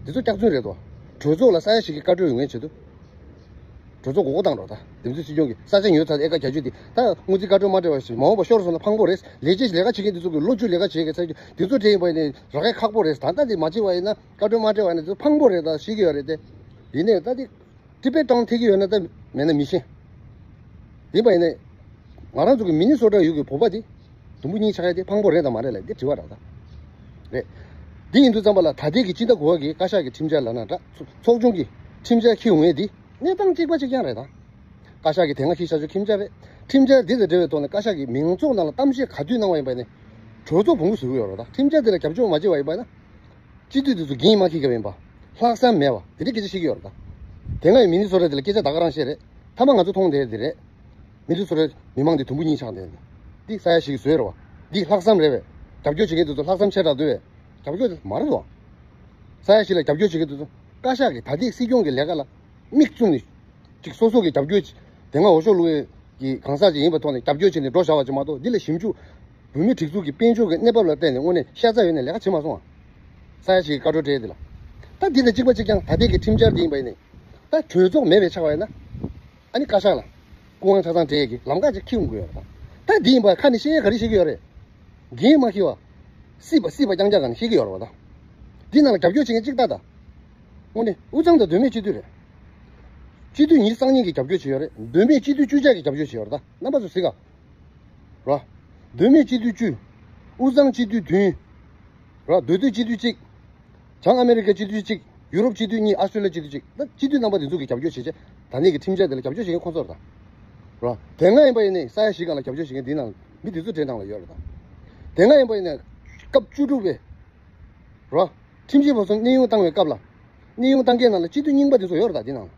འདི་ཚོ་སྐྱག་རྫུན་རེད་དོ། གྲོས་ཚོགས་ལ་ས་ཡ་བཞི་གི་བཀའ་འཁྲོལ་ཡོང་མཁན་ཆེད་དུ། གྲོས་ཚོགས་མགོ་སྐོར་བཏང་རོགས། ད་འདེམས་ཚོད་སྲིད་སྐྱོང་གིས་ས་ཆ་ཉོས་ཚར་ཨེ་ཀར་བརྒྱད་ཅུ་དེ་ད་སྔོན་རྩིས་བཀའ་འཁྲོལ་མ་སྤྲད་པ་ཞིག་མ་འོངས་པ་ཤོར་སོང་ན་ཕངས་པོ་རེད། ལས་བྱེད་ལས་ཀ་བྱེད་མཁན་དེ་ཚོ་གི་ལོ་བཅུ་ལས་ཀ་བྱེད་མཁན་ཚ་རྒྱུ་དེ་ཚོ་སྤྲད་ཡིན་པ་ཡིན་ན་རག་ཡ་ཁག་པོ་རེད། ད་ལྟ་འདི་མ་བྱས་པ་ཡིན་ན་བཀའ་འཁྲོལ་མ་སྤྲད་པ་ཡིན་ན་དེ་ཚོ་ཕངས་པོ་རེད། ད་ཤེས་ཀྱི་ཡོད་རེད་དེ། ཡིན་ནའི་ད་དེ། ཊི་བེཊ་ཊའུན་ཐེག་གི་ཡོད་ན་ད་མེད་ན་མི་ཤེས། ཡིན་པ་ཡིན་ནའི་ང་རང་ཚོ་གི་མི་ནི་སོ་ཊ་ཡུལ་གྱི་བོད་པ་དེ་དུམ་བུ་གཉིས་ཆགས་ཡ་དེ་ཕངས་པོ་རེད་དང་མ་རེད་ལབ་དེ་དྲི་བ་རག་ད། རེད། འདི་ཡིན་དུས་ཙམ་པ་ལ་ད་ལྟའི་གི་སྤྱི་ཟླ་དགུ་པ་གི་བཀའ་ཤག་གི་ཁྲིམས་འཆར་ལབ་ན་འདྲ། ཚོགས་ཆུང་གི་ཁྲིམས་འཆར་འཁྱེར་ཡོང་ཡས་འདི་གནས་སྟངས་གཅིག་པ་གཅིག་རྐྱང་རེད་ད། བཀའ་ཤག་གི་དེ་སྔ་འཁྱེར་བཞག་ཆོག་ཁྲིམས་འཆར་རེད། ཁྲིམས་འཆར་འདི་དང་འབྲེལ་བའི་ཐོག་ནས་བཀའ་ཤག་གི་མིང་ཚོགས་ནང་ལ་གཏམ་བཤད་ག་དུས་གནང་བ་ཡིན་པ་ནས་གྲོས་ཚོགས་བོང་བུ་བཟོས་ཀྱི་ཡོད་རེད་ད། ཁྲིམས་འཆར་འདི་ལ་རྒྱབ་སྐྱོར་མ་བྱས་པ་ཡིན་པ་ན། སྤྱི་འཐུས་དེ་ཚོ་འགན་མ་འཁྱེར་གྱི་ཡིན་པ། ལྷག་བསམ་མེད་པ་དེ་འདྲའི་སྐད་ཆ་བཤད་ཀྱི་ཡོད་རེད་ད། དེ་སྔ་ཡི་མི་ནི་སོ་ཊ་དེ་ལ་སྐད་ཆ་ད་ག་རང་བཤད་རེད། མཐའ་མ་ང་ཚོ་མཐོང་བསྡད་དེ་རེད། མི་ནི་སོ་ཊ་མི་མང་དེ་དུམ་བུ་གཉིས་ཆགས་བསྡད་དེ། འདི་ས་ཡ་ཞིག་གིས་བཟོས་རེད་བ། འདི་ལྷག་བསམ་རེད་བས། རྒྱབ་སྐྱོར་བྱེད་མཁན་དེ་ཚོ་ལྷག་བསམ་ཆེ་དྲགས་འདུག་བས། རྒྱབ་སྐྱོར་དེ་མ་རེད་བ། ས་ཡ་ཞིག་ལ་རྒྱབ་སྐྱོར་བྱེད་མཁན་དེ་ཚོ་བཀའ་ཤག་གི་ད་ལྟའི་སྲིད་སྐྱོང་གི་ལས་ཀ་ལ་མིག་བཙུམ་ནས་ཅིག་སོ་སོ་གི་རྒྱབ་སྐྱོར་དེ་སྔ་འོས་ཤོག་བླུགས་ཡས་ཀྱི་གང་ཟག་ཅིག་ཡིན་པའི་ཐོག་ནས་རྒྱབ་སྐྱོར་བྱས་ནས་འགྲོ་བཞག་པ་ཅིག་མ་གཏོགས་འདི་ལ་ཞིབ་འཇུག་བོད་མིའི་སྒྲིག་འཛུགས་ཀྱི་དཔལ་འབྱོར་གྱི་གནས་བབ་ལ་བལྟས་ནས་དངོས་གནས་ཤ་ཚ་ཡོད་ནས་ལས་ཀ་བྱེད་མ་སོང་ཨ། ས་ཡ་ཞིག་གི་བཀའ་འཁྲོལ་སྤྲད་དེ་ལ། ད་འདི་དང་གཅིག་པ་གཅིག་རྐྱང་ད་ལྟའི་གི་ཁྲིམས་འཆར་འདི་ཡིན་པ་ཡིན་ནས། ད་གྲོས་ཚོགས་མེད་པའི་ཆགས་པ་ཡིན་ན། ཨ་ནི་བཀའ་ཤག་ལ་སྐུ་དབང་ཆ་ཚང་སྤྲད་ཀྱི་ལམ་ཁ་ཅིག་འཁྱེར་ཡོང་གི་ཡོད་རེད་ད། ད་འདི་ཡིན་པ་ཁ་ནས་བཤད་ཡས་ག་རེ་བཤད་ཀྱི་ཡོད་རེད། འགན་མ་འཁྱེར་བ། སྲིད་པ་སྲིད་པ་རྐྱང་རྐྱང་ག་ནས་བཤད་ཀྱི་ཡོད་རེད་བ་ད། འདི་ནང་ལ་རྒྱབ་སྐྱོར་བྱེད་མཁན་གཅིག་ལྟ་ད། དངོས་གནས་དབུས་གཙང་དང་མདོ་སྨད་སྤྱི་འཐུས་རེད། སྤྱི་འཐུས་ཉི་ཤུ་རྩ་གཉིས་ཀྱིས་རྒྱབ་སྐྱོར་བྱས་ཡོད་རེད། མདོ་སྨད་སྤྱི་འཐུས་བཅུ་ཆ་གིས་རྒྱབ་སྐྱོར་བྱས་ཡོད་རེད་ད། རྣམ་པ་ཚོ་གཟིགས་ཨ། ར། མདོ་སྨད་སྤྱི་འཐུས་བཅུ། དབུས་གཙང་སྤྱི་འཐུས་བདུན། ར། མདོ་སྟོད་སྤྱི་འཐུས་གཅིག་བྱང་ཨ་མེ་རི་ཀའི་སྤྱི་འཐུས་གཅིག་ཡུ་རོབ་སྤྱི་འཐུས་གཉིས། ཨ་སི་ཊྲེ་ལི་ཡ་སྤྱི་འཐུས་གཅིག་ད་སྤྱི་འཐུས་རྣམ་པ་དེ་ཚོ་གིས་རྒྱབ་སྐྱོར་བྱེད་ཆེད་ད་ནས་ཀྱི་ཁྲིམས་འཆར་དེ་ལ་རྒྱབ་སྐྱོར་བྱེད་མཁན་ཁོང་ཚོ་རེད་ད། ར། དེ་སྔ་ཡིན་པ་ཡིན་ནའི་ས་ཡ་བཞི་སྒང་ལ་རྒྱབ་སྐྱོར་བྱེད་མཁན་འདི་ནང་མི་དེ་ཚོ་གྲས་ནང་ལ་ཡོད་རེད་ད། དེ་སྔ་ཡིན་པ་ཡིན་ནའི་སྐབས་བཅུ་དྲུག་པའི། ར། ཁྲིམས་ཞིབ་པ་ཚོ་གནས་དབྱུང་བཏང་བའི་སྐབས་ལ། གནས་དབྱུང་བཏང་མཁན་ནང་ལ་སྤྱི་འཐུས་རྙིང་པ་དེ་ཚོ་ཡོད་རེད་ད་འདི་ནང་ལ།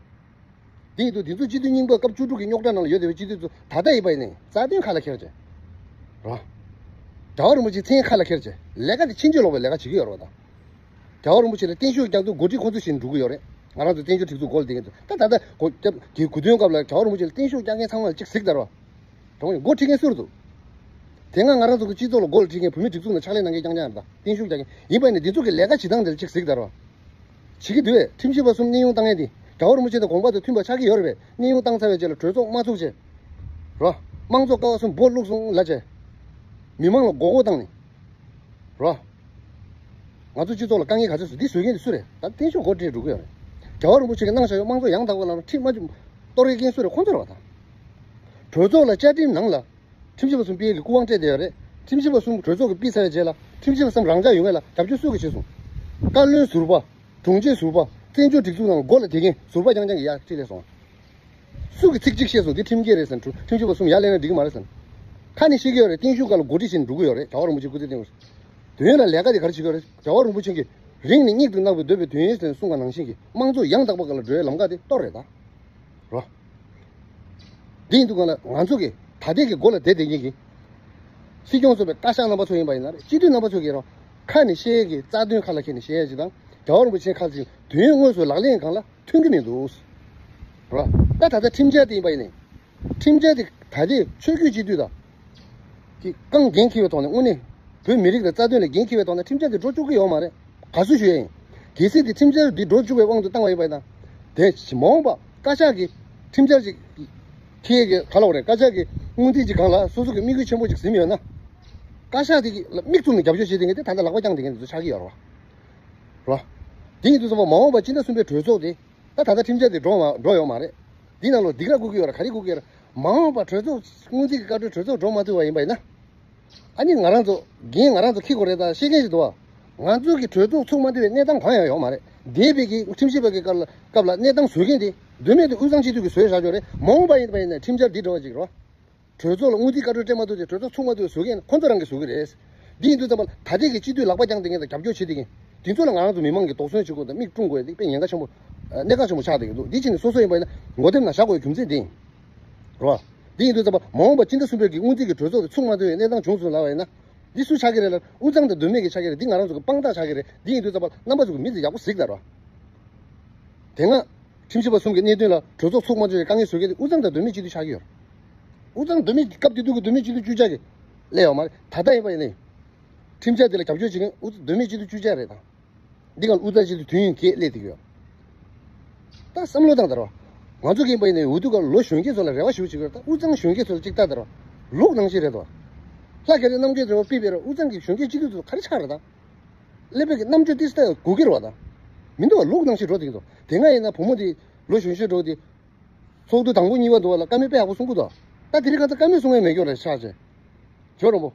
དེ་ཡིན་དུས་དེ་ཚོ་སྤྱི་འཐུས་རྙིང་པ་སྐབས་བཅུ་དྲུག་གི་རྙོག་དྲ་ནང་ལ་ཡོད་བསྡད་པའི་སྤྱི་འཐུས་ཚོ་ད་ལྟ་ཡིན་པ་ཡིན་ནའི་རྩ་དོན་ཁ་ལ་འཁྱེར་བྱས། ར། རྒྱལ་བ་རིན་པོ་ཆེའི་མཚན་ཁ་ལ་འཁྱེར་བྱས་ལས་ཀ་དེ་ཕྱིན་ཅི་ལོག་པའི་ལས་ཀ་བྱེད་ཀྱི་ཡོད་རེད་བ་ད། རྒྱལ་བ་རིན་པོ་ཆེ་ལ་བརྟན་བཞུགས་རྒྱག་དུས་འགོ་ཁྲིད་ཁོང་ཚོ་བཞིན་འགྲོ་གི་ཡོད་རེད། ང་རང་ཚོ་བརྟན་བཞུགས་སྒྲིག་འཛུགས་སྒོ་ལ་བསྡད་མཁན་ཚོ་ད་ད་ལྟ་སྒོ་རྒྱབ་ཀྱི་གོ་སྟོན་སྐབས་ལ་རྒྱལ་བ་རིན་པོ་ཆེ་ལ་བརྟན་བཞུགས་རྒྱག་མཁན་ཚང་མ་ལ་གཅིག་གཟིགས་དང་ར། དྲང་མོ་འགོ་ཁྲིད་མཁན་སུ་རེད་འདུག་དེ་སྔ་ང་རང་ཚོ་གི་སྤྱི་ཚོགས་ལ་འགོ་ལ་ཁྲིད་མཁན་བོད་མིའི་སྒྲིག་འཛུགས་ནང་ཕྱག་ལས་གནང་མཁན་རྐྱང་རྐྱང་རེད་ད། བརྟན་བཞུགས་རྒྱག་མཁན་ཡིན་པ་ཡིན་ནའི་འདི་ཚོ་གི་ལས་ཀ་བྱེད་སྟངས་དེ་ལ་གཅིག་གཟིགས་དང་ར། བྱེད་ཀྱི་འདུག་བས། ཁྲིམས་ཞིབ་པ་གསུམ་གནས་དབྱུང་བཏང་ཡས་དེ་རྒྱལ་བ་རིན་པོ་ཆེ་དང་དགོངས་པ་དང་མཐུན་པ་ཆགས་ཀྱི་ཡོད་རེད་པས། གནས་དབྱུང་བཏང་ཚར་བའི་རྗེས་ལ་གྲོས་ཚོགས་མ་ཚུགས་བྱས། ར། དམངས་གཙོ་ཀ་བ་གསུམ་སྦོ་བླུགས་སོང་ལབ་བྱས། མི་མང་ལ་མགོ་སྐོར་བཏང་ནས། ར། ང་ཚོ་སྤྱི་ཚོགས་ལ་དཀའ་ངལ་ག་ཚོད་བཟོ་འདི་བཟོ་མཁན་དེ་སུ་རེད་ད། བརྟན་བཞུགས་འགོ་ཁྲིད་འགྲོ་གི་ཡོད་རེད། རྒྱལ་བ་རིན་པོ་ཆེ་གིས་གནང་བཞག་ཡོད་དམངས་གཙོ་ཡང་དག་པ་ལ་ཁྲིད་མ་བཅུག་གཏོར་ཡས་མཁན་སུ་རེད། ཁོང་ཚོ་རེད་བ་ད། གྲོས་ཚོགས་ལ་བཅའ་ཁྲིམས་ནང་ལ། ཁྲིམས་ཞིབ་པ་གསུམ་སྤེལ་གྱི་སྐུ་དབང་སྤྲད་བསྡད་ཡོད་རེད། ཁྲིམས་ཞིབ་པ་གསུམ་གྲོས་ཚོགས་ཀྱིས་ཕུད་ཚར་བའི་རྗེས་ལ་ཁྲིམས་ཞིབ་པ་གསུམ་རང་འཇགས་ཡོང་ཡས་ལ་རྒྱབ་སྐྱོར་སུ་གིས་བྱས་སོང་། བཀའ་བློན་ཟུར་པ། དྲུང་ཆེ་ཟུར་པ། བཙན་བྱོལ་སྒྲིག་འཛུགས་ནང་སྒོ་ལ་བསྡད་མཁན་ཟུར་པ་རྐྱང་རྐྱང་གིས་ཡར་ཁྲིད་སླེབས་སོང་། སུ་གིས་ཚིག་གཅིག་བཤད་སོང་འདི་ཁྲིམས་འགལ་རེད་ཟེར། ཁྲིམས་ཞིབ་པ་གསུམ་ཡར་སླེབས་ན་འགྲིག་གི་མ་རེད་ཟེར། ཁ་ནས་བཤད་ཀྱི་ཡོད་རེད། བརྟན་བཞུགས་སྒང་ལ་འགོ་ཁྲིད་བྱས་ནས་འགྲོ་གི་ཡོད་རེད། རྒྱལ་བ་རིན་པོ་ཆེ་སྐུ་ཚེ་བརྟན་པ། དོན་ལ་ལས་ཀ་དེ་ག་རེ་བྱེད་ཀྱི་ཡོད་རེད། རྒྱལ་བ་རིན་པོ་ཆེ་གིས་རིང་ནས་སྙིང་དུ་བརྣག་པའི་འདོད་པའི་དོན་ཡོད་ཟེར་ནས་གསུངས་པ་ནང་བཞིན་གྱི་དམངས་གཙོ་ཡང་དག་པ་སྒང་ལ་འགྲོ་བའི་ལམ་ཁ་དེ་གཏོར་རེད་ད། རོ། འདི་ཡིན་དུས་སྒང་ལ་ང་ཚོ་གི་ད་ལྟའི་གི་སྒོ་ལ་བསྡད་བསྡད་མཁན་གྱི་སྲིད་སྐྱོང་ཚོ་བའི་བཀའ་ཤག་རྣམ་པ་ཚོ་ཡིན་པ་ཡིན་ན་རེད། སྤྱི་འཐུས་རྣམ་པ་ཚོ་གིས་རོ། ཁ་ནས་བཤད་ཡས་ཀྱི་རྩ་དོན་ཁ་ལ་འཁྱེར་ནས་བཤད་ཡས་ཅིག་དང་རྒྱལ་བ་རིན་པོ་ཆེ་ཁ་ཅིག་དོན་དངོས་སུ་ལག་ལེན་སྒང་ལ་ཐོན་གྱི་མི་འདུག་རོ། ད་ད་ལྟ་ཁྲིམས་འཆར་དེ་ཡིན་པ་ཡིན་ནའི། ཁྲིམས་འཆར་དེ་ད་ལྟའི་ཆོས་བརྒྱུད་སྤྱི་འཐུས་དང་། གི་རྐང་འགན་འཁྱེར་བའི་ཐོག་ནས་དངོས་གནས་བོད་མི་རིགས་དང་རྩ་དོན་ལ་འགན་འཁྱེར་བའི་ཐོག་ནས་ཁྲིམས་འཆར་འདི་འགྲོ་བཅུག་གི་ཡོད་མ་རེད། ག་ཚོད་ཞུ་ཡ་ཡིན། གལ་སྲིད་དེ་ཁྲིམས་འཆར་འདི་འགྲོ་བཅུག་པའི་དབང་དུ་བཏང་བ་ཡིན་པ་ཡིན་ན། དེ་མ་འོངས་པ་བཀའ་ཤག་གི་ཁྲིམས་འཆར་ཅིག་འཁྱེར་གི་ག་ལ་བ་རེད། བཀའ་ཤག་གི་སྔོན་རྩིས་ཅིག་སྒང་ལ་སོ་སོ་གི་དམིགས་ཡུལ་ཆེན་པོ་ཅིག་ཟིན་ཡོད་ན། བཀའ་ཤག་དེ་གི་ལ་མིག་བཙུམ་ནས་རྒྱབ་སྐྱོར་བྱེད་དེ་ངས་དེ་ད་ལྟ་ལག་པ་བརྐྱངས་དེ་ངས་དེ་ཚོ་ཆགས་ཀྱི་ཡོད་རེད་བ། རོ། དེ་ཡིན་དུས་ཙམ་པ་མ་འོངས་པ་སྤྱི་ཟླ་གསུམ་པའི་གྲོས་ཚོགས་དེ། ད་ད་ལྟ་ཁྲིམས་འཆར་དེ་འགྲོ་མ་འགྲོ་ཡོད་མ་རེད། འདི་ནང་ལོ་སྡིགས་ར་བསྐུལ་གྱི་ཡོད་ར་ག་རེ་བསྐུལ་གྱི་ཡོད་ར། མ་འོངས་པ་གྲོས་ཚོགས་སྔོན་རྩིས་ཀྱི་བཀའ་འཁྲོལ་གྲོས་ཚོགས་འགྲོ་མ་ཐུབ་པ་ཡིན་པ་ཡིན་ན། ཨ་ནི་ང་རང་ཚོ་འགན་ང་རང་ཚོ་འཁྱེར་དགོས་རེད་ད་བཤད་མཁན་ཞིག་འདུག་བ། ང་ཚོ་གི་གྲོས་ཚོགས་ཚུགས་མ་ཐུབ་པའི་གནས་སྟངས་གང་ཡང་ཡོད་མ་རེད། འདས་པའི་གི་ཁྲིམས་ཞིབ་པ་གི་སྐབས་ལ་སྐབས་ལ་གནས་སྟངས་བཟོ་མཁན་དེ་མདོ་སྨད་དེ་དབུས་གཙང་སྤྱི་འཐུས་ཀྱིས་བཟོས་བཞག་ཆོག་རེད། མ་འོངས་པ་ཡིན་པ་ཡིན་ན་ཁྲིམས་འཆར་འདི་འདྲ་བ་ཅིག་རོ། གྲོས་ཚོགས་ལ་དངུལ་རྩིས་བཀའ་འཁྲོལ་སྤྲད་མ་ཐུབ་ཅིང་གྲོས་ཚོགས་ཚུགས་མ་ཐུབ་བཟོ་མཁན་ཁོ་ཚོ་རང་གིས་བཟོ་གི་རེད། འདི་ཡིན་དུས་ཙམ་པ་ལ་ད་ལྟའི་གི་སྤྱི་འཐུས་ལག་པ་བརྐྱངས་བསྡད་མཁན་དང་རྒྱབ་སྐྱོར་བྱེད་བསྡད་མཁན་འདི་ཚོ་ལ་ང་རང་ཚོ་མི་མང་གིས་དོགས་ཟོན་བྱེད་དགོས་དང་མིག་བཀྲུམ་དགོས་ཡ་འདི་དཔེ་ཉེན་ཁ་ཆེན་པོ། གནད་འགག་ཆེན་པོ་ཆགས་བསྡད་ཀྱི་འདུག་འདི་བྱས་ནས་སོ་སོ་ཡིན་པ་ཡིན་ན་ངོ་དེབ་ནང་བཞག་དགོས་ཡ་རྒྱུ་མཚན་འདི་ཡིན། རོ། འདི་ཡིན་དུས་ཙམ་པ་མ་འོངས་པ་སྤྱི་ཟླ་གསུམ་པའི་གི་སྔོན་རྩིས་ཀྱི་གྲོས་ཚོགས་འདི་ཚུགས་མ་ཐུབ་པའི་གནས་སྟངས་བྱུང་སོང་ལབ་པ་ཡིན་ན། འདི་སུ་ཆགས་ཀྱི་རེད་ལ་དབུས་གཙང་དང་མདོ་སྨད་ཀྱི་ཆགས་ཀྱི་རེད། འདི་ང་རང་ཚོ་གི་དཔང་རྟགས་ཆགས་ཀྱི་རེད། འདི་ཡིན་དུས་ཙམ་པ་རྣམ་པ་ཚོ་གི་མི་ཚོ་ཡག་པོ་གཟིགས་དང་རོ། དེ་སྔ། ཁྲིམས་ཞིབ་པ་གསུམ་གྱི་གནད་དོན་ལ་གྲོས་ཚོགས་ཚུགས་མ་ཚུགས་ཀྱི་དཀའ་ངལ་བཟོ་མཁན་དེ་དབུས་གཙང་དང་མདོ་སྨད་སྤྱི་འཐུས་ཆགས་ཀྱི་ཡོད་རེད། དབུས་གཙང་མདོ་སྨད་སྐབས་དེ་དུས་ཀྱི་མདོ་སྨད་སྤྱི་འཐུས་བཅུ་ཆ་གི་སླེབས་ཡོད་མ་རེད། ད་ལྟ་ཡིན་པ་ཡིན་ནའི། ཁྲིམས་འཆར་དེ་ལ་རྒྱབ་སྐྱོར་བྱེད་མཁན་དབུས་མདོ་སྨད་སྤྱི་འཐུས་བཅུ་ཆ་རེད་ད། འདི་ག་ལ་དབུས་གཙང་སྤྱི་འཐུས་དུས་ཡུན་བརྒྱད་སླེབས་བསྡད་ཀྱི་ཡོད། ད་བསམ་བློ་བཏང་དང་རོ། ང་ཚོ་གི་ཡིན་པ་ཡིན་ནའི་འོས་བསྡུ་སྐབས་ལོ་གཞོན་སྐྱེས་ཚོ་ལ་རེ་བ་ཞུ་བྱེད་ཀྱི་ཡོད་རེད་ད། དབུས་གཙང་གཞོན་སྐྱེས་ཚོ་ལ་གཅིག་ལྟ་དང་རོ། ལུག་ནང་བཞིན་རེད་དོ། ལྷ་རྒྱ་རི་རྣམ་རྒྱལ་རེད་བ་པི་པའི་རོ། དབུས་གཙང་གི་གཞོན་སྐྱེས་སྤྱི་འཐུས་ཚོ་ག་རེ་ཆགས་རེད་ད། སླེབས་པའི་གི་རྣམ་དཔྱོད་ཏིས་ཏ་དགོས་ཀྱི་རེད་བ་ད། མི་འདུག་བ། ལུག་ནང་བཞིན་འགྲོ་བསྡད་ཀྱི་འདུག་དེ་སྔ་ཡིན་ན་བུ་མོ་དེ། ལོ་གཞོན་གཞོན་འགྲོ་དེ། ཚོགས་འདུ་དང་པོ་གཉིས་པ་འདུག་བ་ལ་བཀའ་མོལ་དཔེ་ཡག་པོ་གསུང་གི་འདུག་ད་དེ་རིང་ཁ་སང་བཀའ་མོལ་གསུང་ཡ་མེད་སྐྱོ་རེད་ཤག་ཅེ། ཇོ་རོང་པོ།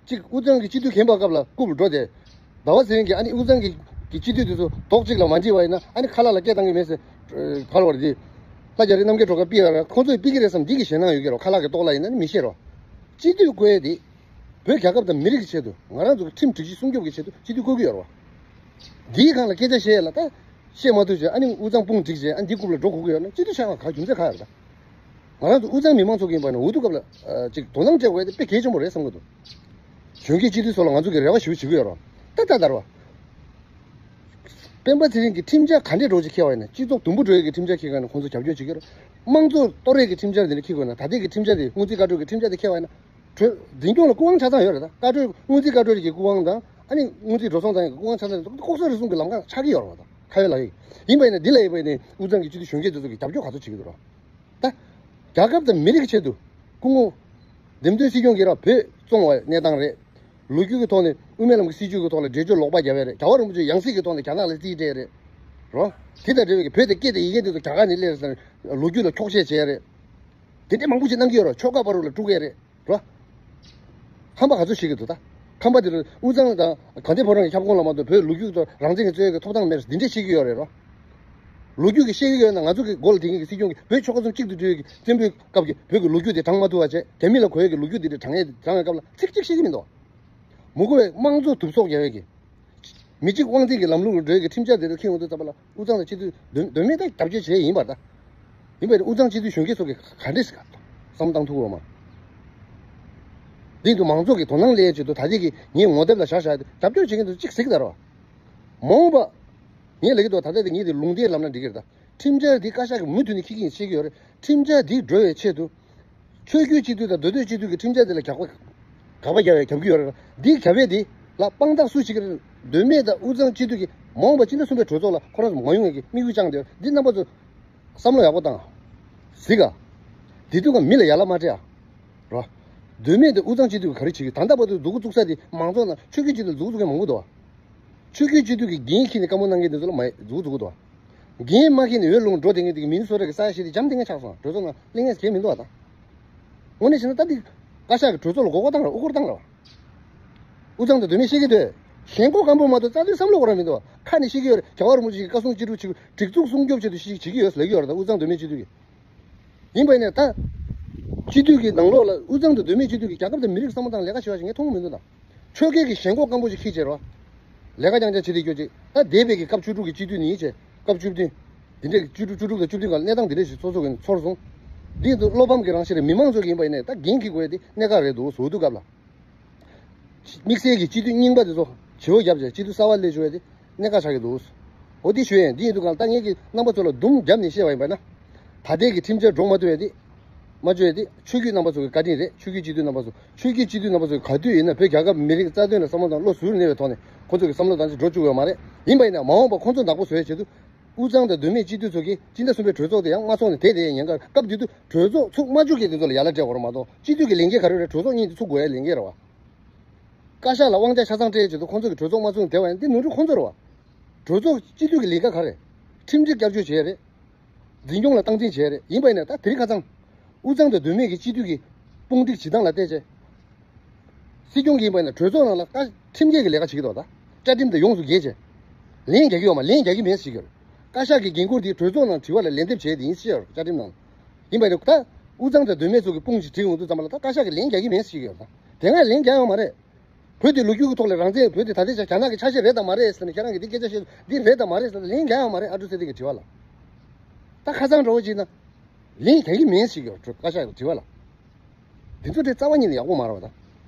གཅིག་དབུས་གཙང་གི་སྤྱི་འཐུས་འགན་པ་སྐབས་ལ་རྐུབ་ལ་འགྲོ་དེ། ཟླ་བ་ཚེ་རིང་གིས་ཨ་ནི་དབུས་གཙང་གི་གི་སྤྱི་འཐུས་དེ་ཚོ་རྡོག་གཅིག་ལ་མ་འཇིགས་པ་ཡིན་ན་ཨ་ནི་ཁ་ལག་ལ་སྐད་བཏང་གི་མེད་ཟེར། ག་ལ་བར་དེ། ལྷ་རྒྱ་རི་རྣམ་རྒྱལ་སྒྲོལ་དཀར་པི་ཨར་ཁོང་ཚོས་པི་ཀི་རེད་བསམ་འདི་གི་ཞེད་སྣང་ཡོད་ཀྱི་རོ། ཁ་ལག་གི་ལྟོགས་ལ་ཡིན་ན་ནི་མི་ཤེས་རོ། སྤྱི་འཐུས་བསྐོས་དེ། བོད་རྒྱལ་ཁབ་དང་མི་རིགས་ཀྱི་ཆེད་དུ་ང་རང་ཚོ་གི་ཁྲིམས་སྒྲིག་གཞི་སྲུང་སྐྱོབ་ཀྱི་ཆེད་དུ་སྤྱི་འཐུས་བསྐོ་གི་ཡོད་རེད་བ། འདིའི་སྒང་ལ་སྐད་ཆ་བཤད་ཡ་ལ་ད་བཤད་མ་ཐུབ་བྱས་ཨ་ནི་དབུས་གཙང་དཔུང་སྒྲིག་བྱས་ཨ་ནི་འདི་རྐུབ་ལ་འགྲོ་དགོས་ཀྱི་ཡོད་ན་སྤྱི་འཐུས་ཆགས་པ་ག་རྒྱུ་མཚན་ག་ཡོད་རེད་ད། ང་རང་ཚོ་དབུས་གཙང་མི་མང་ཚོ་གི་ཡིན་པ་ན་འོས་བསྡུ་སྐབས་ལ་ཅིག་དོ་སྣང་སྤྲད་དགོས་ཡ་དེ་དཔེ་གལ་ཆེན་པོ་རེད་བསམ་གི་འདུག་གཞོན་སྐྱེས་སྤྱི་འཐུས་ཚོ་ལ་ང་ཚོ་གི་རེ་བ་ཞུ་བྱེད་ཀྱི་ཡོད་རེད་ད་ད་ལྟ་རེད་བ། སྤེན་པ་ཚེ་རིང་གི་ཁྲིམས་འཆར་ག་འདྲས་འགྲོ་ཅིག་འཁྱེར་བ་ཡིན་ན་སྤྱི་ཚོགས་དུམ་བུ་འགྲོ་ཡ་གི་ཁྲིམས་འཆར་འཁྱེར་ག་ན་ཁོང་ཚོ་རྒྱབ་སྐྱོར་བྱེད་ཀྱི་ཡོད་རེད། དམངས་གཙོ་གཏོར་ཡ་གི་ཁྲིམས་འཆར་དེ་འདྲ་འཁྱེར་དགོས་ན་ད་ལྟའི་གི་ཁྲིམས་འཆར་དེ་སྔོན་རྩིས་བཀའ་འཁྲོལ་གི་ཁྲིམས་འཆར་དེ་འཁྱེར་བ་ཡིན་ན། གྲོས་འཛིན་སྐྱོང་ལ་སྐུ་དབང་ཆ་ཚང་ཡོད་རེད་ད། བཀའ་འཁྲོལ་སྔོན་རྩིས་བཀའ་འཁྲོལ་གྱི་སྐུ་དབང་དང་ཨ་ནི་སྔོན་རྩིས་འགྲོ་སོང་ཚང་གི་སྐུ་དབང་ཆ་ཚང་ལྡོག་ལྡོག་ས་རེ་ཟུང་གི་ལམ་ཁ་ཆགས་ཀྱི་ཡོད་རེད་བ་ད་ཁ་ཡོད་ལ་ཡོད། ཡིན་པ་ཡིན་ན་འདི་ལ་ཡིན་པ་ཡིན་ན་དབུས་གཙང་གི་སྤྱི་འཐུས་གཞོན་སྐྱེས་དེ་ཚོ་གི་རྒྱབ་སྐྱོར་ག་ཚོད་བྱེད་ཀྱི་འདུག་ར། ད། རྒྱལ་ཁབ་དང་མི་རིགས་ཆེད་དུ་སྐུ་ངོ་། འདེམས་ཐོན་སྲིད་སྐྱོང་གིས་ར་བོད་བཙོང་བའི་གནས་སྟངས་རེད། ལོ་རྒྱུས་ཀྱི་ཐོག་ནས་དབུ་མའི་ལམ་གྱི་སྲིད་བྱུས་ཀྱི་ཐོག་ལ་འགྲེལ་བརྗོད་ལོག་པ་བརྒྱབ་ཡ་རེད། རྒྱལ་བ་རིན་པོ་ཆེ་ཡང་སྲིད་ཀྱི་ཐོག་ནས་རྒྱ་ནག་ལ་རྩིས་སྤྲད་རེད། རོ། དེ་དང་འབྲེལ་བའི་བོད་དེ་སྐད་དང་ཡི་གེ་དེ་ཚོ་རྒྱ་གར་ནས་སླེབས་ཟེར་ལོ་རྒྱུས་ལ་འཁྱོག་བཤད་བྱས་རེད། དེ་འདྲའི་མང་པོ་ཞིག་གནང་གི་ཡོད་ར། ཆོལ་ཁ་བར་དུ་ལ་དཀྲུག་གི་རེད། རོ། ཁམས་པ་ག་ཚོད་ཤེས་ཀྱི་འདུག་ད། ཁམས་པ་དེ་ལ་དབུས་གཙང་དང་དགའ་ལྡན་ཕོ་བྲང་གི་ཁྱབ་ཁོངས་ལ་མ་གཏོགས་བོད་ལོ་རྒྱུས་དང་རང་བཙན་གྱི་རྩོད་ཡ་གི་ཐོབ་ཐང་མེད་རེད་འདི་འདྲས་བཤད་ཀྱི་ཡོད་རེད་རོ། ལོ་རྒྱུས་ཀྱི་བཤད་ཀྱི་ཡོད་ན་ང་ཚོ་གི་མགོ་ལ་དེང་གི་སྲིད་སྐྱོང་གི་བོད་ཆོལ་ཁ་གསུམ་གཅིག་ཏུ་སྒྲིལ་ཡོད་ཀྱི་བཙན་པོའི་སྐབས་ཀྱི་བོད་ཀྱི་ལོ་རྒྱུས་དེ་བགྲང་མ་ཐུབ་པ་བྱས་རྒྱ་མི་ལ་གོ་ཡ་གི་ལོ་རྒྱུས་དེ་འདྲས་བགྲང་ཡ་བགྲང་བའི་སྐབས་ལ་ཚིག་གཅིག་བཤད་ཀྱི་མི་འདུག་མུ་གུ་བས་དམངས་གཙོ་དུབ་སོག་རྒྱག་ཡོད་ཀྱི། མི་གཅིག་དབང་འཛིན་གྱི་ལམ་ལུགས་ལ་འགྲོ་ཡ་གི་ཁྲིམས་འཆར་དེ་ཚོ་འཁྱེར་ཡོང་དུས་ཙམ་པ་ལ་དབུས་གཙང་དང་སྤྱི་འཐུས་དོན་དོན་མེད་ད་རྒྱབ་སྐྱོར་བྱས་ཡིན་པར་ད། ཡིན་པས་དབུས་གཙང་སྤྱི་འཐུས་གཞོན་སྐྱེས་ཚོ་གི་ག་འདྲས་ཤིག་ག་བསམ་བཏང་ཐུབ་ཡོད་མ། འདི་དུ་མང་ཚོགས་ཀྱི་དོ་སྣང་སླེབས་ཆེད་དུ་ད་ལྟའི་གི་ངས་ངོ་དེབ་ལ་བཞག་བཞག་སྟེ་རྒྱབ་སྐྱོར་བྱེད་མཁན་དུ་གཅིག་གཟིགས་དར་བ། མ་འོངས་པ། ངས་ལབ་ཀྱི་འདུག་ད་ལྟ་དེ་ངས་དེ་ལུང་བསྟན་ལབ་ན་འགྲིག་གི་རེད་ད། ཁྲིམས་འཆར་འདི་བཀའ་ཤག་གིས་མུ་མཐུད་ནས་འཁྱེར་གྱིན་བཤད་ཀྱི་ཡོད་རེད། ཁྲིམས་འཆར་འདི་འགྲོ་བའི་ཆེད་དུ། ཆོས་བརྒྱུད་སྤྱི་འཐུས་དང་མདོ་སྟོད་སྤྱི་འཐུས་ཀྱི་ཁྲིམས་འཆར་འདི་ལ་དགག་པ། དགག་པ་རྒྱག་པའི་རྒྱབ་ཀྱི་ཡོད་རེད། འདི་རྒྱབ་པའི་འདི་ལ་དཔང་རྟགས་སུ་ཞིག་གིས་རེད། མདོ་སྨད་དང་དབུས་གཙང་སྤྱི་འཐུས་ཀྱིས་མ་འོངས་པ་སྤྱི་ཟླ་གསུམ་པའི་གྲོས་ཚོགས་ལ་ཁོ་རང་ཚོ་མ་ཡོང་ངེས་ཀྱི་དམིགས་ཡུལ་བཅངས་ཏེ་འདི་རྣམ་པ་ཚོ་བསམ་བློ་ཡག་པོ་བཏང་། གཟིགས་ག་དེ་དུས་ཀ་མི་ལ་ཡ་ལ་མ་སྤྲད་ཨ། རོ། མདོ་སྨད་དང་དབུས་གཙང་སྤྱི་འཐུས་ཀྱིས་ག་རེ་བྱེད་ཀྱི་ད་ལྟ་བར་དུ་འཛུགས་འགོ་བཙུགས་ས་དེ་མང་ཚོགས་ནང་ཆོས་བརྒྱུད་སྤྱི་འཐུས་འཛུགས་འཛུགས་མཁན་མང་པོ་འདུག་ཨ། ཆོས་བརྒྱུད་སྤྱི་འཐུས་ཀྱི་འགན་འཁྱེར་ནས་བཀའ་མོལ་གནང་མཁན་དེ་ཚོ་ལ་མ་འཛུགས་འཛུགས་འདུག་འགན་མ་འཁྱེར་ནས་འོས་བླུགས་འགྲོ་བསྡད་མཁན་དེ་གི་མི་ནི་སོ་ཊ་གི་ས་ཡ་བཞི་དེ་འཇམ་ཐིང་ངེ་ཆགས་སོང་། གྲོས་ཚོགས་ནང་གླེང་ངེས་གལ་མི་འདུག་ཨ་ད། དངོས་གནས་བྱས་ན་ད་འདི་བཀའ་ཤག་གི་གྲོས་ཚོགས་ལ་མགོ་སྐོར་བཏང་ར་དབུ་སྐོར་བཏང་ར། དབུས་གཙང་དང་མདོ་སྨད་བཤད་ཀྱི་འདུག་ཞེན་ཁོག་སྐམ་པོ་མ་གཏོགས་རྩ་དོན་བསམ་བློ་འཁོར་ར་མི་འདུག་ཁ་ནས་བཤད་ཀྱི་ཡོད་རེད། རྒྱལ་བ་རིན་པོ་ཆེ་གི་བཀའ་གསུང་ཅི་སྒྲུབ་བྱེད་དགོས། སྒྲིག་འཛུགས་སྲུང་སྐྱོབ་ཆེད་དུ་བཤད་བྱེད་ཀྱི་ཡོད་ལབ་ཀྱི་ཡོད་རེད། ད་དབུས་གཙང་མདོ་སྨད་སྤྱི་འཐུས་ཀྱི། ཡིན་པ་ཡིན་ན་ད། སྤྱི་འཐུས་ཀྱི་ནང་ལོགས་ལ་དབུས་གཙང་དང་མདོ་སྨད་སྤྱི་འཐུས་ཀྱི་རྒྱལ་ཁབ་དང་མི་རིགས་བསམ་བློ་བཏང་ལས་ཀ་བྱེད་པ་ཞིག་ངས་མཐོང་གི་མི་འདུག་ད། ཆོལ་ཁའི་གི་ཞེན་ཁོག་སྐམ་པོ་ཞིག་འཁྱེར་བྱས་རོ། ལས་ཀ་རྐྱང་རྐྱང་བྱེད་དེ་སྐྱོ་ཅིག་ད་འདས་པའི་གི་སྐབས་བཅུ་དྲུག་གི་སྤྱི་འཐུས་ནི་ཡིན་བྱས་སྐབས་བཅུ་བདུན། འདི་འདྲའི་བཅུ་དྲུག་བཅུ་དྲུག་དང་བཅུ་བདུན་གང་གནས་སྟངས་འདི་འདྲའི་ཞིག་སོ་སོ་གི་ཚོར་སོང་། འདི་ཚོ་བློ་ཕམ་གི་རང་བཞིན་རེད། མི་མང་ཚོ་གི་ཡིན་པ་ཡིན་ནའི་ད་འགན་འཁྱེར་དགོས་ཡ་དེ་གནད་འགག་རེད་འདུག་ཟེར་དུས་སྐབས་ལ། དམིགས་བསལ་གྱི་སྤྱི་འཐུས་རྙིང་པ་དེ་ཚོ་བྱེ་བ་བརྒྱབ་བྱས་སྤྱི་འཐུས་གསར་པ་སླེབས་བཅུག་ཡ་དེ་གནད་འགག་ཆགས་ཀྱི་འདུག་འོ་དེ་ཞུ་ཡ་ཡིན། འདི་ཡིན་དུས་གང་ལ་ད་ངས་ཀྱི་རྣམ་པ་ཚོ་ལ་རྡུང་བརྒྱབ་ནས་བཤད་པ་ཡིན་པ་ན། ད་ལྟའི་གི་ཁྲིམས་འཆར་འགྲོ་མ་ཐུབ་ཡ་དེ། མ་བཅོས་ཡ་དེ་ཆོས་བརྒྱུད་རྣམ་པ་ཚོ་གི་བཀའ་དྲིན་རེད། ཆོས་བརྒྱུད་སྤྱི་འཐུས་རྣམ་པ་ཚོ་ཆོས་བརྒྱུད་སྤྱི་འཐུས་རྣམ་པ་ཚོ་ག་དུས་ཡིན་ན་བོད་རྒྱལ་ཁབ་མི་རིགས་རྩ་དོན་ལ་བསམ་བློ་དང་བློ་གཟུར་གནས་པའི་ཐོག་ནས་ཁོང་ཚོ་གི་བསམ་བློ་དང་ཅིག་འགྲོ་བཅུག་ཡོད་མ་རེད། ཡིན་པ་ཡིན་ན་མ་འོངས་པ་ཁོང་ཚོ་ནག་པོ་བཟོ་ཡ་ཆེད་དུ། དབུས་གཙང་དང་མདོ་སྨད་སྤྱི་འཐུས་ཚོ་གིས་སྤྱི་ཟླ་གསུམ་པའི་གྲོས་ཚོགས་དེ་ཡང་མ་ཚོགས་ནས་དེ་དེ་ཡང་ཉེན་ཁ་སྐབས་དེ་དུས་གྲོས་ཚོགས་ཚུགས་མ་བཅུག་མཁན་དེ་ཚོ་ལ་ཡ་ལ་སྤྲད་དགོས་རེད་མ་གཏོགས་སྤྱི་འཐུས་ཀྱི་ལས་འགན་ག་རེ་རེད། གྲོས་ཚོགས་གཉིས་དེ་ཚུགས་དགོས་ཡ་ལས་འགན་རེད་བ། བཀའ་ཤག་ལ་དབང་ཆ་ཆ་ཚང་སྤྲད་ཡ་ཆེད་དུ་ཁོང་ཚོ་གི་གྲོས་ཚོགས་མ་ཚུགས་ནས་དེ་བ་ཡང་དེ་ནོར་འཁྲུལ་ཁོང་ཚོ་རེད་བ། གྲོས་ཚོགས་སྤྱི་འཐུས་ཀྱི་ལས་ཀ་ག་རེ། ཁྲིམས་སྒྲིག་བསྐྱར་བཅོས་བྱས་རེད། འཛིན་སྐྱོང་ལ་སྟངས་འཛིན་བྱས་རེད། ཡིན་པ་ཡིན་ན་ད་དེ་རིང་ཁ་སང་། དབུས་གཙང་དང་མདོ་སྨད་ཀྱི་སྤྱི་འཐུས་ཀྱི་དཔུང་སྒྲིག་བྱེད་སྟངས་ལ་བལྟས་བྱས། སྲིད་སྐྱོང་གིས་ཡིན་པ་ཡིན་ན་གྲོས་ཚོགས་ནང་ལ་བཀའ་ཁྲིམས་འགལ་གྱི་ལས་ཀ་བྱེད་ཀྱི་འདུག་ད། བཅའ་ཁྲིམས་དེ་ཡོངས་སུ་འགལ་བྱས། ལན་རྒྱག་གི་ཡོད་མ་ལན་རྒྱག་གི་མེད་ཟེར་གྱི་ཡོད་རེད། བཀའ་ཤག་གི་འགན་ཁུར་དེ་གྲོས་ཚོགས་ནང་དྲི་བ་ལ་ལན་འདེབས་བྱས་དེ་ཡིན་ཟེར་བཅའ་ཁྲིམས་ནང་། ཡིན་པ་ཡིན་ན་ད། དབུས་གཙང་དང་མདོ་སྨད་ཚོ་གི་དཔུང་ཞིག་བསྒྲིགས་ཡོང་དུས་ཙམ་པ་ལ་ད་བཀའ་ཤག་གིས་ལན་རྒྱག་གི་མེད་ཟེར་གྱི་ཡོད་རེད་ད། དེ་སྔ་ལན་རྒྱག་ཡོད་མ་རེད། བོད་དེ་ལོ་རྒྱུས་ཀྱི་ཐོག་ལ་རང་བཙན་བོད་དེ་ད་ལྟའི་ཆ་རྒྱ་ནག་གི་ཆ་ཤས་རེད་དམ་མ་རེད་ཟེར་ནས་ཁྱེད་རང་གིས་འདི་སྐད་ཆ་བཤད་འདི་རེད་དམ་མ་རེད་ཟེར་ནས་ལན་རྒྱག་ཡོད་མ་རེད། ཨ་ཀྲུག་ཚེ་བརྟན་གྱི་དྲི་བ་ལ། ད་ཁ་སང་འདྲ་བོ་བྱས་ན། ལན་རྒྱག་གི་མིན་ཞིག་ཡོད་བཀའ་ཤག་གི་དྲི་བ་ལ། འདི་ཚོ་དེ་རྩ་བ་ཉིད་ནས་ཡག་པོ་མ་རེད་བ་ད།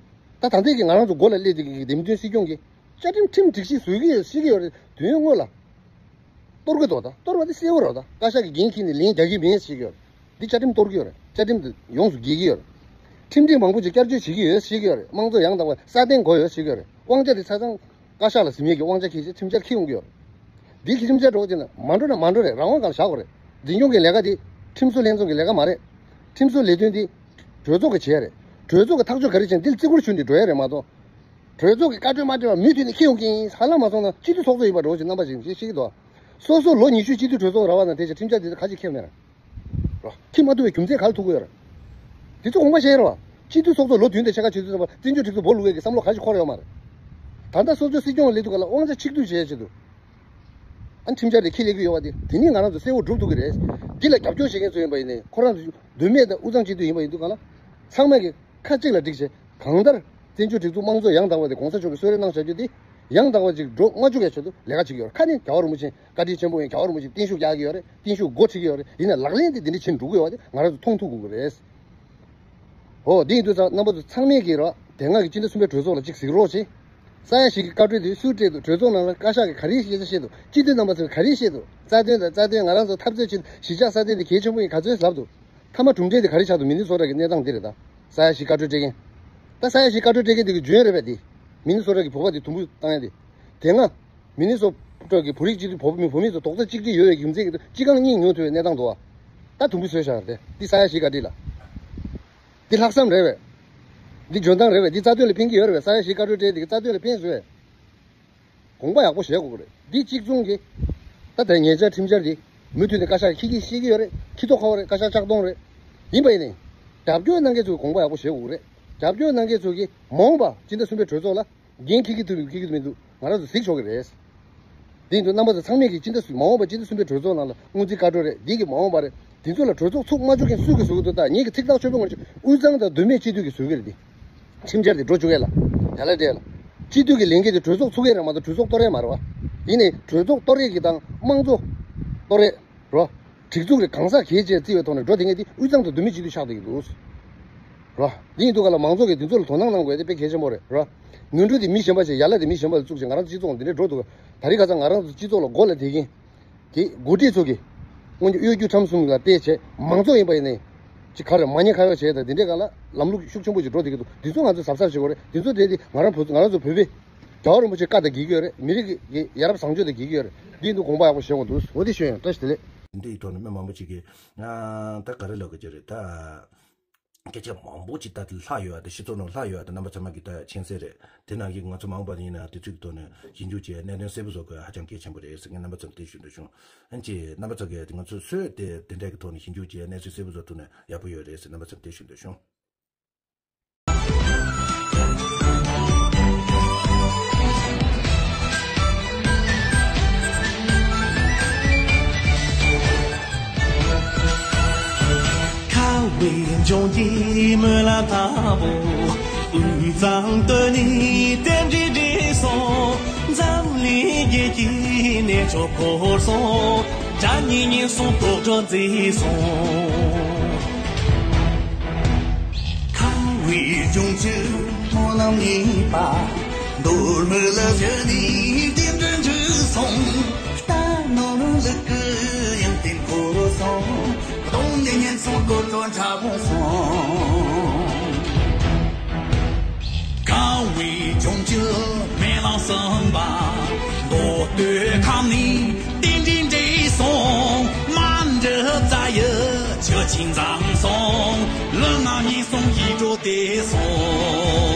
ད་ད་ལྟའི་གི་ང་རང་ཚོ་མགོ་ལ་སླེབས་དེ་གི་འདེམས་ཐོན་སྲིད་སྐྱོང་གིས་བཅའ་ཁྲིམས་ཁྲིམས་སྒྲིག་གཞི་བཟོས་ཀྱི་ཡོད་ཤེས་ཀྱི་ཡོད་རེད་དོན་དངོས་ལ། གཏོར་གི་འདུག་ད་གཏོར་བ་དེ་གསལ་བོ་རེད་ད་བཀའ་ཤག་གི་འགན་འཁྱེར་ནས་ལན་རྒྱག་གི་མིན་ཞེས་ཀྱི་ཡོད་རེད། འདི་བཅའ་ཁྲིམས་གཏོར་གི་ཡོད་རེད། བཅའ་ཁྲིམས་དེ་ཡོངས་སུ་འགལ་གྱི་ཡོད་རེད། ཁྲིམས་སྒྲིག་མང་པོ་ཅིག་བསྐྱར་བཅོས་བྱེད་ཀྱི་ཡོད་ཞེས་ཀྱི་ཡོད་རེད། དམངས་གཙོ་ཡང་དག་པ་སྲ་བརྟན་དགོས་ཡོད་ཞེས་ཀྱི་ཡོད་རེད། དབང་ཆ་དེ་ཆ་ཚང་བཀའ་ཤག་ལ་ཟིན་ཡས་ཀྱི་དབང་ཆ་འཁྱེར་བྱས་ཁྲིམས་འཆར་འཁྱེར་ཡོང་གི་ཡོད་རེད། འདི་ཁྲིམས་འཆར་འགྲོ་བྱས་ན་མ་འགྲོ་ན་མ་འགྲོ་རེད། རང་དབང་སྒང་ལ་བཞག་དགོས་རེད། འཛིན་སྐྱོང་གི་ལས་ཀ་དེ་ཁྲིམས་བཟོ་ལྷན་ཚོགས་ཀྱི་ལས་ཀ་མ་རེད། ཁྲིམས་བཟོ་ལས་དོན་དེ་གྲོས་ཚོགས་ཀྱིས་བྱས་རེད། གྲོས་ཚོགས་ཀྱིས་ཐག་གཅོད་ག་རེ་བྱས་ན་འདི་ལ་བརྩི་བཀུར་ཞུ་ནས་འགྲོ་ཡ་རེད་མ་གཏོགས། གྲོས་ཚོགས་ཀྱིས་བཀའ་འཁྲོལ་མ་སྤྲད་པར་མུ་མཐུད་ནས་འཁྱེར་ཡོང་གི་ཡིན། ཧ་ལམ་མ་སོང་ན་སྤྱི་འཐུས་ཚོགས་གཙོ་ཡིན་པ་འདྲ་བོ་ཞིག་རྣམ་པ་ཞིག་ཞིག་ཤེས་ཀྱི་འདུག་སོ་སོ་ལོ་ཉི་ཤུ་སྤྱི་འཐུས་གྲོས་ཚོགས་ར་བ་ནང་བསྡད་བྱས་ཁྲིམས་འཆར་དེ་ཚོ་ག་ཅིག་འཁྱེར་མེད་ར། ར། འཁྱེར་མ་ཐུབ་པའི་རྒྱུ་མཚན་ག་ལ་ཐུག་གི་ཡོད་ར། དེ་ཚོ་དགོངས་པ་བཞེས་ར་བ། སྤྱི་འཐུས་ཚོགས་གཙོ་ལོ་བདུན་དང་ཕྱེད་ཀ་བྱེད་དུས་ཙམ་པ་བཙན་བྱོལ་སྒྲིག་འཛུགས་སྦོ་ལུག་ཡས་ཀྱི་བསམ་བློ་ག་ཅིག་འཁོར་ཡོད་མ་རེད། ད་ལྟ་སོ་སོའི་སྲིད་སྐྱོང་སླེབས་དུས་ག་ལ་དབང་ཆ་ཆིག་སྡུད་བྱེད་ཡས་ཆེད་དུ། ཨ་ཁྲིམས་འཆར་དེ་འཁྱེར་སླེབས་ཀྱི་ཡོད་པ་དེ་དེ་ནི་ང་རང་ཚོ་གསལ་བོ་སྒྲུབ་ཐུབ་ཀྱི་རེད། འདི་ལ་རྒྱབ་སྐྱོར་བྱེད་མཁན་ཚོ་ཡིན་པ་ཡིན་ནའི་ཁོ་རང་ཚོ་འདུན་མེད་དང་དབུས་གཙང་སྤྱི་འཐུས་ཡིན་པ་ཡིན་དུས་ག་ལ། ཚང་མས་ཀྱི་ཁ་གཅིག་ལ་བསྒྲིགས་བྱས་གང་ལྟར་བཙན་བྱོལ་སྒྲིག་འཛུགས་དམངས་གཙོ་ཡང་དག་པ་དེ་གོང་ས་མཆོག་གིས་གསོལ་རས་གནང་བཞག་རྒྱུ་དེ་ཡང་དག་པ་ཅིག་འགྲོ་མ་བཅུག་ཡ་ཆེད་དུ་ལས་ཀ་བྱེད་ཀྱི་ཡོད་རེད། ཁ་ནས་རྒྱལ་བ་རིན་པོ་ཆེ་བཀའ་དྲིན་ཆེན་པོ་ཡིན། རྒྱལ་བ་རིན་པོ་ཆེ་བརྟན་བཞུགས་རྒྱག་གི་ཡོད་རེད། བརྟན་བཞུགས་འགོ་ཁྲིད་ཀྱི་ཡོད་རེད། ཡིན་ན་ལག་ལེན་དེ་འདི་འདྲ་བྱེད་འགྲོ་གི་ཡོད་པ་དེ་ང་རང་ཚོ་མཐོང་ཐུབ་དགོས་ཀྱི་རེད། འོ་དེ་ཡིན་དུས་ཙང་རྣམ་པ་ཚོ་ཚང་མས་ཀྱིས་ར་དེ་སྔ་གི་སྤྱི་ཟླ་གསུམ་པའི་གྲོས་ཚོགས་ལ་ཅིག་གཟིགས་རོགས་བྱེད། ས་ཡ་བཞི་གི་བཀའ་འཁྲོལ་དེ་སུས་སྤྲད་འདུག་གྲོས་ཚོགས་ནང་ལ་བཀའ་ཤག་གིས་ག་རེའི་སྐད་ཆ་བཤད་འདུག་སྤྱི་འཐུས་རྣམ་པ་ཚོས་ག་རེ་བཤད་འདུག་རྩ་དོན་དང་རྩ་དོན་ང་རང་ཚོ་འཐབ་རྩོད་བྱེད་གཞིས་ཆགས་སྲ་བརྟན་དེ་གལ་ཆེན་པོ་ཡིན་ག་ཚོད་ལབ་འདུག་མཐའ་མ་གྲུབ་འབྲས་དེ་ག་རེ་ཆགས་འདུག་མི་ནི་སོ་ཊ་གི་གནས་སྟངས་འདི་རེད་ད། ས་ཡ་བཞི་བཀའ་འཁྲོལ་སྤྲད་མཁན། ད་ས་ཡ་བཞི་བཀའ་འཁྲོལ་སྤྲད་མཁན་དེ་གི་རྒྱུན་རེད་པས་དེ། མི་ནི་སོ་ཊ་གི་བོད་པ་དེ་དུམ་བུ་བཏང་ཡ་དེ། དེ་སྔ། མི་ནི་སོ་ཊ་གི་བོད་རིགས་སྤྱི་འཐུས་བོད་མི་བོད་མི་ཚོ་རྡོག་རྩ་གཅིག་སྒྲིལ་ཡོད་པའི་རྒྱུ་མཚན་གྱིས་སྤྱི་ཁང་གཉིས་ཉོ་ཐུབ་པའི་གནས་སྟངས་འདུག་བ། ད་དུམ་བུ་བཟོས་བཞག་རེད་དེ། འདི་ས་ཡ་བཞི་བཀའ་འཁྲོལ་ལ། འདི་ལྷག་བསམ་རེད་པས། འདི་འཇོན་ཐང་རེད་པས། འདི་རྩ་དོན་ལ་ཕན་གྱི་ཡོད་རེད་པས། ས་ཡ་བཞི་བཀའ་འཁྲོལ་སྤྲད་དེ་གི་རྩ་དོན་ལ་ཕན་བཟོས་པས། དགོངས་པ་ཡག་པོ་བཞེས་དགོས་ཀྱི་རེད། འདི་གཅིག་མཚུངས་ཀྱི། ད་ལྟའི་ཉེ་ཆར་ཁྲིམས་འཆར་འདི། མུ་མཐུད་ནས་བཀའ་ཤག་ཁྱི་ཁྱི་ཤེས་ཀྱི་ཡོད་རེད། ཁྱི་ཐོག་ཁ་བ་རེད། བཀའ་ཤག་ལྕགས་གདོང་རེད། ཡིན་པ་ཡིན་ནའི། རྒྱབ་སྐྱོར་གནང་མཁན་ཚོས་དགོངས་པ་ཡག་པོ་བཞེས་དགོས་ཀྱི་རེད། རྒྱབ་སྐྱོར་གནང་མཁན་ཚོས་ཀྱི་མ་འོངས་པ་སྤྱི་ཟླ་གསུམ་པའི་གྲོས་ཚོགས་ལ། འགན་འཁྱེར་གྱི་ཐུབ་མི་འཁྱེར་གྱི་མི་འདུག་ང་རང་ཚོ་གཟིགས་ཆོག་གི་རེད། དེ་ཡིན་དུས་རྣམ་པ་ཚོ་ཚང་མས་ཀྱི་སྤྱི་ཟླ་གསུམ་མ་འོངས་པ་སྤྱི་ཟླ་གསུམ་པའི་གྲོས་ཚོགས་ནང་ལ་སྔོན་རྩིས་བཀའ་འཁྲོལ་རེད། འདི་གི་མ་འོངས་པ་རེད། དེ་ཚོ་ལ་གྲོས་ཚོགས་ཚུགས་མ་བཅུག་མཁན་སུས་ཀྱི་བཟོ་གི་འདུག་ད་ངེད་ཀྱི་ཚིག་ཐག་ཆོད་པོ་ངར་ཅིག་དབུས་གཙང་དང་མདོ་སྨད་སྤྱི་འཐུས་ཀྱི་བཟོ་གི་རེད་དེ། ཁྲིམས་འཆར་དེ་འགྲོ་བཅུག་ཡས་ལ། ཡ་ལ་འདྲེ་ལ། སྤྱི་འཐུས་ཀྱི་ལས་འགན་དེ་གྲོས་ཚོགས་ཚུགས་ཡས་རེད་མ་གཏོགས་གྲོས་ཚོགས་གཏོར་ཡས་མ་རེད་བ། ཡིན་ནའི་གྲོས་ཚོགས་གཏོར་ཡས་ཀྱི་དང་དམངས་གཙོ་གཏོར་ཡས། རོ། སྒྲིག་འཛུགས་རེ་གང་ཟག་གལ་ཆེ་བརྩི་བའི་ཐོག་ནས་འགྲོ་བསྡད་མཁན་དེ་དབུས་གཙང་དང་མདོ་སྨད་སྤྱི་འཐུས་ཆགས་བསྡད་ཀྱི་འདུག་རོ། འདི་ཡིན་དུས་ག་ལ་མང་ཚོགས་ཀྱིས་འདི་ཚོ་ལ་དོ་སྣང་གནང་དགོས་དེ་དཔེ་གལ་ཆེན་པོ་རེད་རོ། ནོར་འཁྲུལ་དེ་མི་གཞན་པ་ཞིག་ཡ་ལ་དེ་མི་གཞན་པ་ལ་བཙུགས་བྱས་ང་རང་ཚོ་སྤྱི་ཚོགས་འདི་འདྲའི་འགྲོ་འདུག་ད་རེས་ཁ་སང་ང་རང་ཚོ་སྤྱི་ཚོགས་ལ་མགོ་ལ་དེ་གིན། དེ་འགོ་ཁྲིད་ཚོ་གིས། སྔོན་གྱི་གཡོ་སྒྱུ་ཁྲམ་གསུམ་ལ་བལྟས་བྱས་མང་ཚོགས་ཡིན་པ་ཡིན་ནའི། ཅིག་ག་རེ་མ་ཉེས་ཁ་གཡོག་བྱས་དང་འདི་འདྲའི་སྒང་ལ་ལམ་ལུགས་ཤུགས་ཆེན་པོ་ཞིག་འགྲོ་བསྡད་ཀྱི་འདུག་འདི་ཚོ་ང་ཚོས་གཟབ་གཟབ་བྱེད་དགོས་རེད། འདི་ཚོ་དེ་དེ་ང་རང་བོད་ང་རང་ཚོ་བོད་པའི། རྒྱལ་བ་རིན་པོ་ཆེ་བཀའ་དང་འགལ་གྱི་ཡོད་རེད། མི་རིགས་ཀྱི་ཡ་རབས་བཟང་སྤྱོད་དང་འགལ་གྱི་ཡོད་རེད། འདི་ཡིན་དུས་དགོངས་པ་ཡག་པོ་བཞེས་དགོས་འདུག་འོ་དེ་ཞུ་ཡོང་བཀྲ་ཤིས་བདེ་ལེགས། འདི་ཡི་ཐོག་ནས་མི་མང་པོ་ཅིག་གིས་ད་ག་རེ་ལབ་ཀྱི་རེད་ད། སྐད་ཆ་མང་པོ་ཅིག་ད་ལྷག་ཡོད་ཨ། ད་སྤྱི་ཚོགས་ནང་ལྷག་ཡོད་ཨ། ད་རྣམ་པ་ཚང་མ་གིས་ད་མཁྱེན་གསལ་རེད། དེ་ནང་གི་ང་ཚོ་མང་པོ་ཡིན་ན་དུས་ཚོད་ཀྱི་ཐོག་ནས་ཞིབ་འཇུག་བྱས་གནད་དོན་གསལ་པོ་བཟོ་དགོས་ཧ་ཅང་གལ་ཆེན་པོ་རེད་ཟེར་ངས་རྣམ་པ་ཚོར་དེ་ཞུ་འདོད་བྱུང་། ཨ་ནི་རྣམ་པ་ཚོ་གིས་ང་ཚོ་སུས་དེ་དེ་འདྲ་གི་ཐོག་ནས་ཞིབ་འཇུག་བྱས་གནས་ཚུལ་གསལ་པོ་བཟོ་ཐུབ་ན་ཡག་པོ་ཡོད་རེད་ཟེར་རྣམ་པ་ཚོར་དེ་ཞུ་འདོད་བྱུང་། ཁ་བའི་ལྗོངས་ཀྱི་སྨོན་ལམ་དང་པོ། དབུས་གཙང་སྟོད་ནས་རྟེན་འབྲེལ་འགྲིག་སོང་། འཛམ་གླིང་རྒྱལ་གྱི་གནས་མཆོག་བོར་སོང་། དགྲ་གཉེན་ཉེན་སོང་དོག་སྒྲོན་མཛེས་སོང་། ཁ་བའི་ལྗོངས་ཀྱི་སྨོན་ལམ་གཉིས་པ། མདོ་སྨད་ལ་བཞུགས་ནས་རྟེན་འབྲེལ་འགྲིག་སོང་། རྟ་ནོར་ལུག་གི་ཡོན་ཏན་བོར་སོང་། གདོང་ནས་ཉེན་སོང་དོག་སྒྲོན་ཁྲ་བོ་སོང་། ཁ་བའི་ལྗོངས་ཀྱི་སྨོན་ལམ་གསུམ་པ། མདོ་སྟོད་ཁམས་ནས་རྟེན་འབྲེལ་འགྲིག་སོང་། མ་འདྲི་རྩ་ཡི་ཆུ་ཆེན་འཛོམས་སོང་། ལུས་ངག་ཉེན་སོང་ཡིད་འགྲོ་བདེ་སོང་།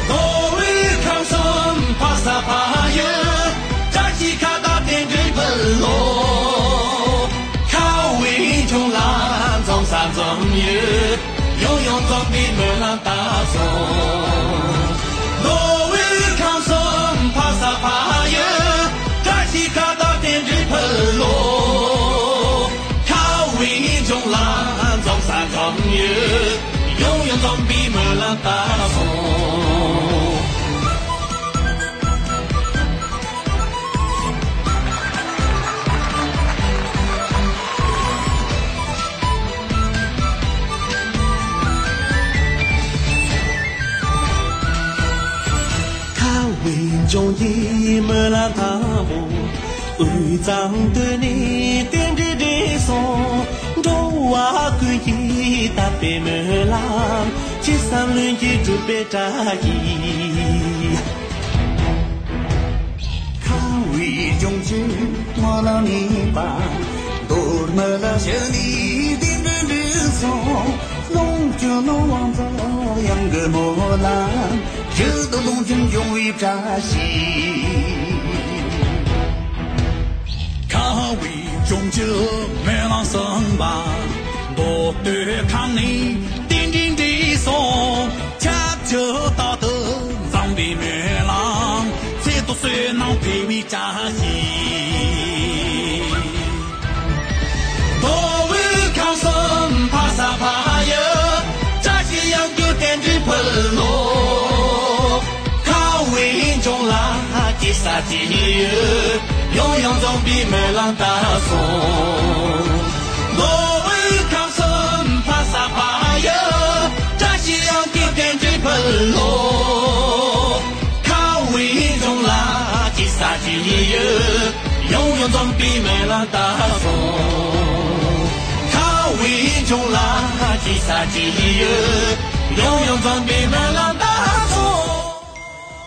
མདོ་དབུས་ཁམས་གསུམ་ཕ་ས་ཕ་ཡུལ། བཀྲ་ཤིས་ཁ་བརྡ་རྟེན་འབྲེལ་ཕུལ་ལོ། ཁ་བའི་ལྗོངས་ལ་འཛོམས་ས་འཛོམས་ཡུལ། ཡང་ཡང་འཛོམས་པའི་སྨོན་ལམ་བཏབ་སོང་། མདོ་དབུས་ཁམས་གསུམ་ཕ་ས་ཕ་ཡུལ། བཀྲ་ཤིས་ཁ་བརྡ་རྟེན་འབྲེལ་ཕུལ་ལོ། ཁ་བའི་ལྗོངས་ལ་འཛོམས་ས་འཛོམས་ཡུལ། ཡང་ཡང་འཛོམས་པའི་སྨོན་ལམ་བཏབ་སོང་། ཁ་བའི་ལྗོངས་ཀྱི་སྨོན་ལམ་དང་པོ། དབུས་གཙང་སྟོད་ནས་རྟེན་འབྲེལ་འགྲིག་སོང་། འགྲོ་བ་ཀུན་གྱི་དད་པའི་སྨོན་ལམ། ཅི་བསམ་ལྷུན་གྱིས་འགྲུབ་པའི་བཀྲ་ཤིས། ཁ་བའི་ལྗོངས་ཀྱི་སྨོན་ལམ་གཉིས་པ། མདོ་སྨད་ལ་བཞུགས་ནས་རྟེན་འབྲེལ་འགྲིག་སོང་། ལོངས་སྤྱོད་ནོར་དབང་འཛོམས་གཡང་གི་སྨོན་ལམ། ཡུལ་དུ་ལོངས་སྤྱོད་འབྱུང་བའི་བཀྲ་ཤིས། ཡོངས་ཀྱི་སྨོན་ལམ་གསུམ་པ། མདོ་སྟོད་ཁམས་ནས་རྟེན་འབྲེལ་འགྲིག་སོང་། ཆབས་ཅིག་རྟག་ཏུ་འཛོམས་པའི་སྨོན་ལམ། ཚེ་ཐུབ་བསོད་ནམས་འཕེལ་བའི་བཀྲ་ཤིས། མདོ་དབུས་ཁམས་གསུམ་ཕ་ས་ཕ་ཡུལ། བཀྲ་ཤིས་ཡོངས་ཀྱི་རྟེན་འབྲེལ་ཕུལ་ལོ། ཁམས་དབུས་ལྗོངས་ལ་ཅི་ཟེར་ཅི་ཡོད། ཡང་ཡང་འཛོམས་པའི་སྨོན་ལམ་བཏབ་སོང་། མདོ་དབུས་ཁམས་གསུམ་ཕ་ས་ཕ་ཡུལ། བཀྲ་ཤིས་ཡོངས་ཀྱི་རྟེན་འབྲེལ་ཕུལ་ལོ། ཁམས་དབུས་ལྗོངས་ལ་ཅི་ཟེར་ཅི་ཡོད། ཡང་ཡང་འཛོམས་པའི་སྨོན་ལམ་བཏབ་སོང་། ཁམས་དབུས་ལྗོངས་ལ་ཅི་ཟེར་ཅི་ཡོད། ཡང་ཡང་འཛོམས་པའི་སྨོན་ལམ་བཏབ།